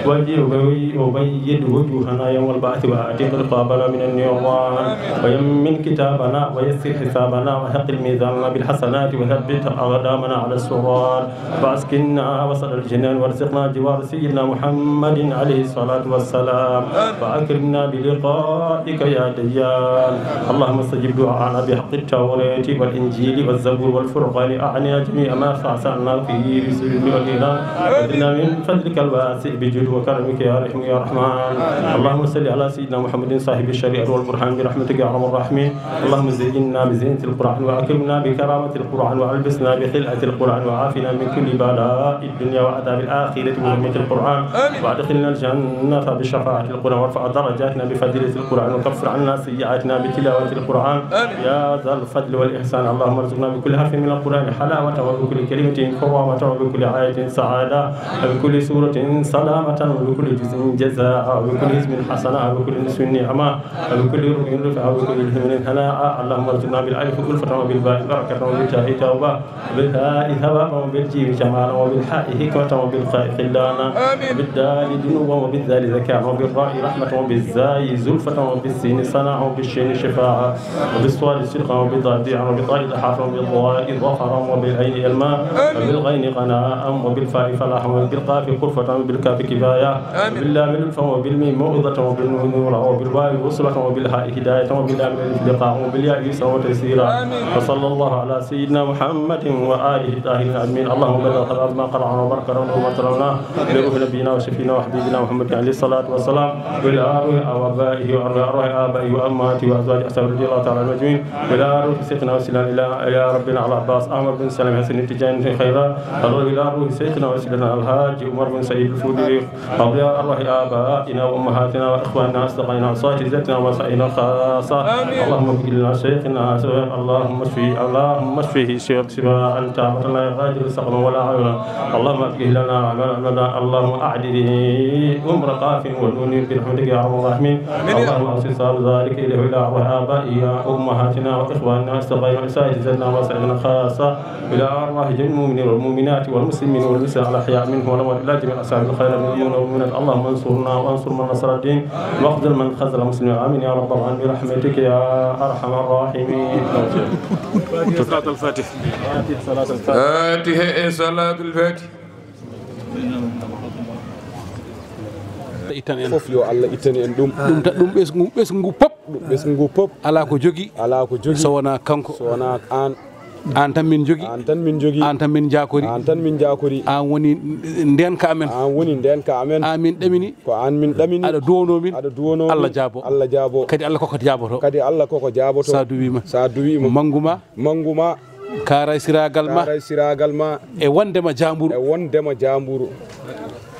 وبيض وجوهنا يوم البعث وأعتق رقابنا من النيران. ويمن كتابنا ويسر حسابنا وثقل ميزاننا بالحسنات وثبت أقدامنا على الصراط. وأسكننا وسط الجنان وارزقنا جوار سيدنا محمد عليه الصلاة والسلام. وأكرمنا بلقائك يا ديان. اللهم استجب دعاءنا بحق التوراة والإنجيل والزبور والفرقان. أعنا جميع ما سألناك فيه بالسر والإعلان. وزدنا من فضلك الواسع بجود وكرمك يا رحيم يا رحمن. اللهم صل على سيدنا محمد صاحب الشريعة والبرهان برحمتك يا أرحم الراحمين. اللهم زينا بزينة القرآن وأكرمنا بكرامة القرآن وألبسنا بخلعة القرآن وعافنا من كل بلاء الدنيا وعذاب الآخرة بحرمة القرآن. وأدخلنا الجنة بشفاعة القرآن وارفع درجاتنا بفضيلة القرآن وكفر عنا سيئاتنا بتلاوة القرآن. يا ذا الفضل والإحسان. اللهم ارزقنا بكل حرف من القرآن حلاوة وبكل كلمة كرامة وبكل آية سعادة وبكل سورة سلامة وبكل جزء جزاء وبكل حزب حسنة وبكل نصف نعمة وبكل ركن رفعة وبكل همة هناء. اللهم ارزقنا بالألف ألفة وبالباء بركة وبالتاء توبة وبالهاء ثوابا وبالجيم جمالا وبالحاء حكمة وبالخاء خلانا وبالدال دنوا وبالذال ذكاء وبالراء رحمة وبالزاي زلفة وبالسين صنعا وبالشين شفاعا وبالصاد صدقا وبالضاد ضياء وبالطاء ضحاكا وبالظاء ظفرا وبالعين علما وبالغين غناء وبالفاء فلاحا وبالقاف خلفة وبالكاف كفاية وباللام لطفا وبالميم موعظة وبالنون نورا وبالواو وصلة وبالهاء هداية وباللام ألف لقاء وبالياء يسرا وتيسيرا. وصلى الله على سيدنا محمد وآله الطاهرين أجمعين. اللهم بلغ هذا ما قرأنا وبارك لنا وما تلونا بروح نبينا وشفينا وحبيبنا محمد عليه الصلاة والسلام وإلى أرواح آبائه وأرواح آبائه وأمهاته وأزواجه أصحابه رضي الله تعالى عنهم أجمعين. وإلى أرواح سيدنا وسيلنا إلى إلى ربنا على العباس أحمد بن سلام حسن التجاني خيرا. وإلى أرواح سيدنا وسيلنا الحاج عمر بن سعيد الفوتي وأرواح آبائنا وأمهاتنا وإخواننا وأصدقائنا وأساتذتنا ومشايخنا خاصة. اللهم اغفر لنا شيخنا، اللهم اشفه، اللهم اشفه شفاء تاما لا يغادر سقما ولا عيبا. اللهم أصلح لنا عملنا، اللهم أعده عمر قاف ونون برحمتك يا أرحم الراحمين. اللهم أوصل ثواب ذلك إليه وإلى أرواح آبائنا وأمهاتنا وإخواننا وأصدقائنا وأساتذتنا ومشايخنا خاصة. إلى أرواح جميع المؤمنين والمؤمنات والمسلمين والمسلمات الأحياء منهم والأموات، إلى جميع أصحاب الخير من المؤمنين والمؤمنات. اللهم انصرنا وانصر من نصر الدين، واخذل من خذل المسلمين. آمين يا رب العالمين، برحمتك يا أرحم الراحمين. صلاة الفاتحة. فاتحة، صلاة الفاتحة. Ittan en. Fof yo Allah ittani en ɗum. Ɗum ta-, ɗum ɓesngu, ɓesngu pop. Ɗum ɓesngu pop. Alaa ko jogi. Alaa ko jogi. So wonaa kanko. So wonaa aan. Aan tan min jogi. Aan tan min jogi. Aan tan min jaakori. Aan tan min jaakori. Aan woni ndeenka amen. Aan woni ndeenka amen. Aan min ɗamini. Ko aan min ɗamini. Aɗa duwonoo min. Aɗa duwonoo min. Allah jaabo. Allah jaabo. Kadi Allah koko jaaboto. Kadi Allah koko jaaboto. Sa duwiima. Sa duwiima. Manngu ma. Manngu ma. Kaaray siraagal ma. Kaaray siraagal ma. E wondema jaamburu. E wondema jaamburu.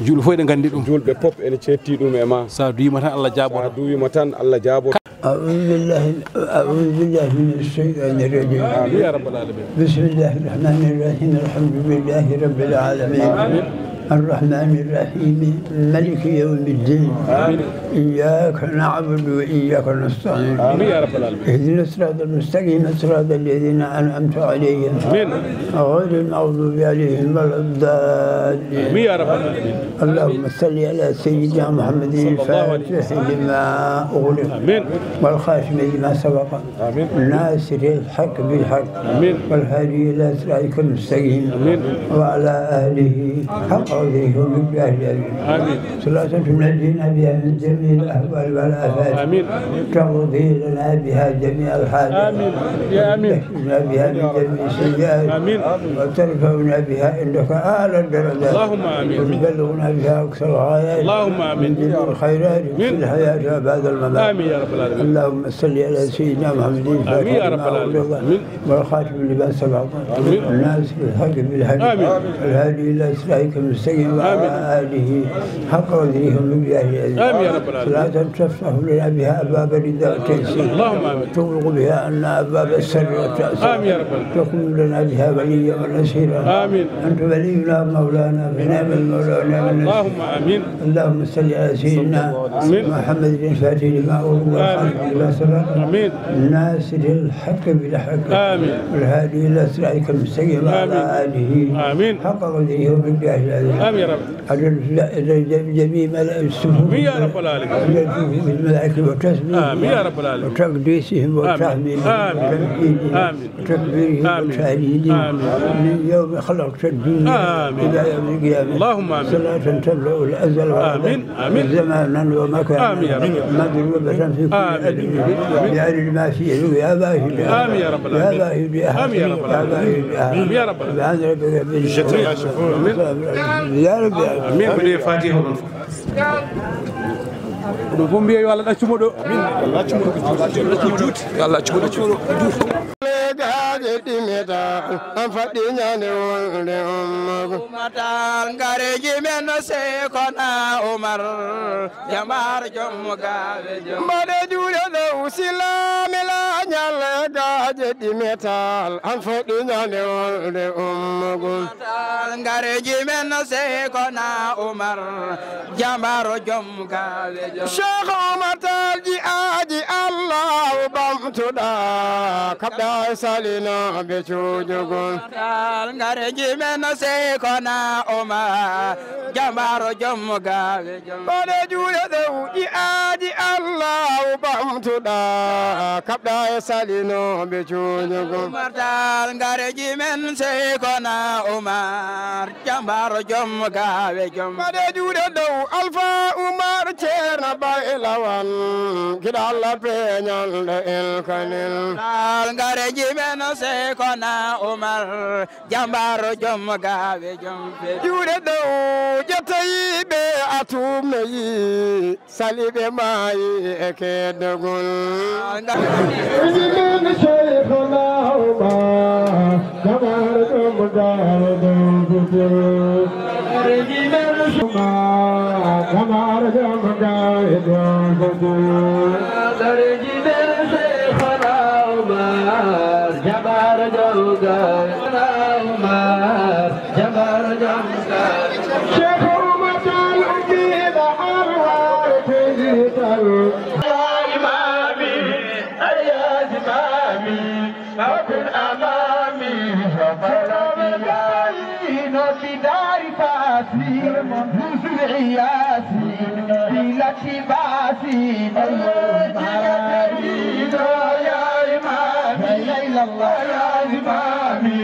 Juulɓe fof ene nganndi ɗum. Juulɓe pop ene ceetti ɗum e ma. Sa duwiima tan Allah jaabo. Sa duwiima tan Allah jaabo. أعوذ بالله، أعوذ بالله من الشيطان الرجيم. آمين يا رب العالمين. بسم الله الرحمن الرحيم. الحمد لله رب العالمين. آمين. الرحمن الرحيم. ملك يوم الدين. آمين. إياك نعبد وإياك نستعين. آمين يا رب العالمين. اهدنا الصراط المستقيم، صراط الذين أنعمت عليهم. آمين. غير المغضوب عليهم ولا الضالين. آمين يا رب العالمين. اللهم صل على سيدنا محمد صلى الله عليه وسلم. الفاتح لما أغلق. آمين. والخاتم لما سبق. آمين. ناصر الحق بالحق. آمين. والهادي إلى صراطك المستقيم. آمين. وعلى آله حق قدره ومقداره العظيم. آمين. صلاة تنجينا بها من جميع الأهوال والآفات. آمين. تقضي لنا بها جميع الحاجات. آمين. يا آمين. وتكفينا بها من جميع السيئات. آمين. وترفعنا بها عندك أعلى الدرجات. اللهم آمين. وتبلغنا بها أقصى الغايات. اللهم آمين. من جميع الخيرات في آمين. الحياة وبعد الممات. آمين يا رب العالمين. اللهم صل على سيدنا محمد آمين يا رب العالمين. الفاتح لما أغلق آمين. والخاتم لما سبق. آمين. الناصر الحق بالحق. آمين. الهادي إلى صراطك المستقيم وعلى آمين. آله حق قدره ومقداره العظيم. آمين يا رب العالمين. صلاة تفتح لنا بها أبواب الرضا والتيسير. اللهم آمين. تغلق بها عنا أبواب الشر والتأثير. آمين يا رب العالمين. تكون لنا بها وليا ونصيرا. آمين. أنت ولينا ومولانا فنعم المولى ونعم النصير. اللهم آمين. اللهم صل على سيدنا آمين. محمد الفاتح لما أغلق آمين. والخاتم لما سبق. آمين. ناصر الحق بالحق. آمين. والهادي إلى صراطك المستقيم وعلى آمين. آله آمين. حق قدره ومقداره العظيم. آمين يا رب. عدد جميع ملائكة السماء. آمين يا رب العالمين. عدد الملائكة والتسبيح. آمين يا رب العالمين. وتقديسهم آمين. وتحميدهم آمين. وتمجيدهم. آمين. وتكبيرهم آمين. وتهليلهم. آمين. من يوم خلقت الدنيا آمين. إلى يوم القيامة. اللهم آمين. صلاة تملأ الأزل والأبد. آمين. آمين. زمانا ومكانا. آمين يا رب. مضروبة في كل آمين. أدب. آمين. بعدد ما في علو يا باهي. آمين يا رب العالمين. يا باهي بأحد. آمين يا رب العالمين. يا باهي بأحد. آمين يا رب العالمين. سبحان ربك رب العزة عما يصفون. يا رب. آمين. Ko ɗe fatiha on fof. Ɗum fof mbiya yo Allah ɗaccu mo ɗo. Amin. Allah accu mo ɗo. Yo Allah accu mo ɗo. Legaaje ɗimeta, an faɗɗi ñande wonde ummugo. Umatal ngareji men no Seykona Umar, jamar jom gawe jom. Mbaɗe juuɗe dow Silaami la ñal legaaje ɗimetal, an faɗɗi ñande wonde ummugo. Umatal ngareji men no Seykona Umar, jamar jom gawe jom. Cheikh Oumar Tall ji aadi Allahu ɓamtuɗa, kaɓɗa e salinoɓe cuujugol. Tal ngareji men no Seykona Umar, jamar jom gawe jom. Mbaɗe juuɗe dow ji aadi Allahu ɓamtuɗa, kaɓɗa e salinoɓe cuujugol. Umatal ngareji men Seykona Umar. Jambar jom gawe jom. Mbaɗe juuɗe dow Alfa Umar Ceerno Bay Lawan. Giɗo Allah peeñanɗo ilkanil. Tal ngareji men Seykona Umar. Jambar jom gawe jom. Juuɗe dow ƴettoyiɓe a tumnoyi. Saliɓe maayi e keddogol. Min Cheikhna Oumar, jamar jom gawe dow fitir. Min Oumar, jamar jom gawe dow fitir. Min Cheikhna Oumar, jamar jom gawe Oumar. Jambar jom gawe. Cheikh Oumar Tall ummiiɗo Alhaali Tayyital. يا إمامي، يا زمامي، فكن أمامي، فكن أمامي. في دار فاسي، نزل عياسي، في التباسي. يا إمامي، لا إله إلا الله. يا إمامي.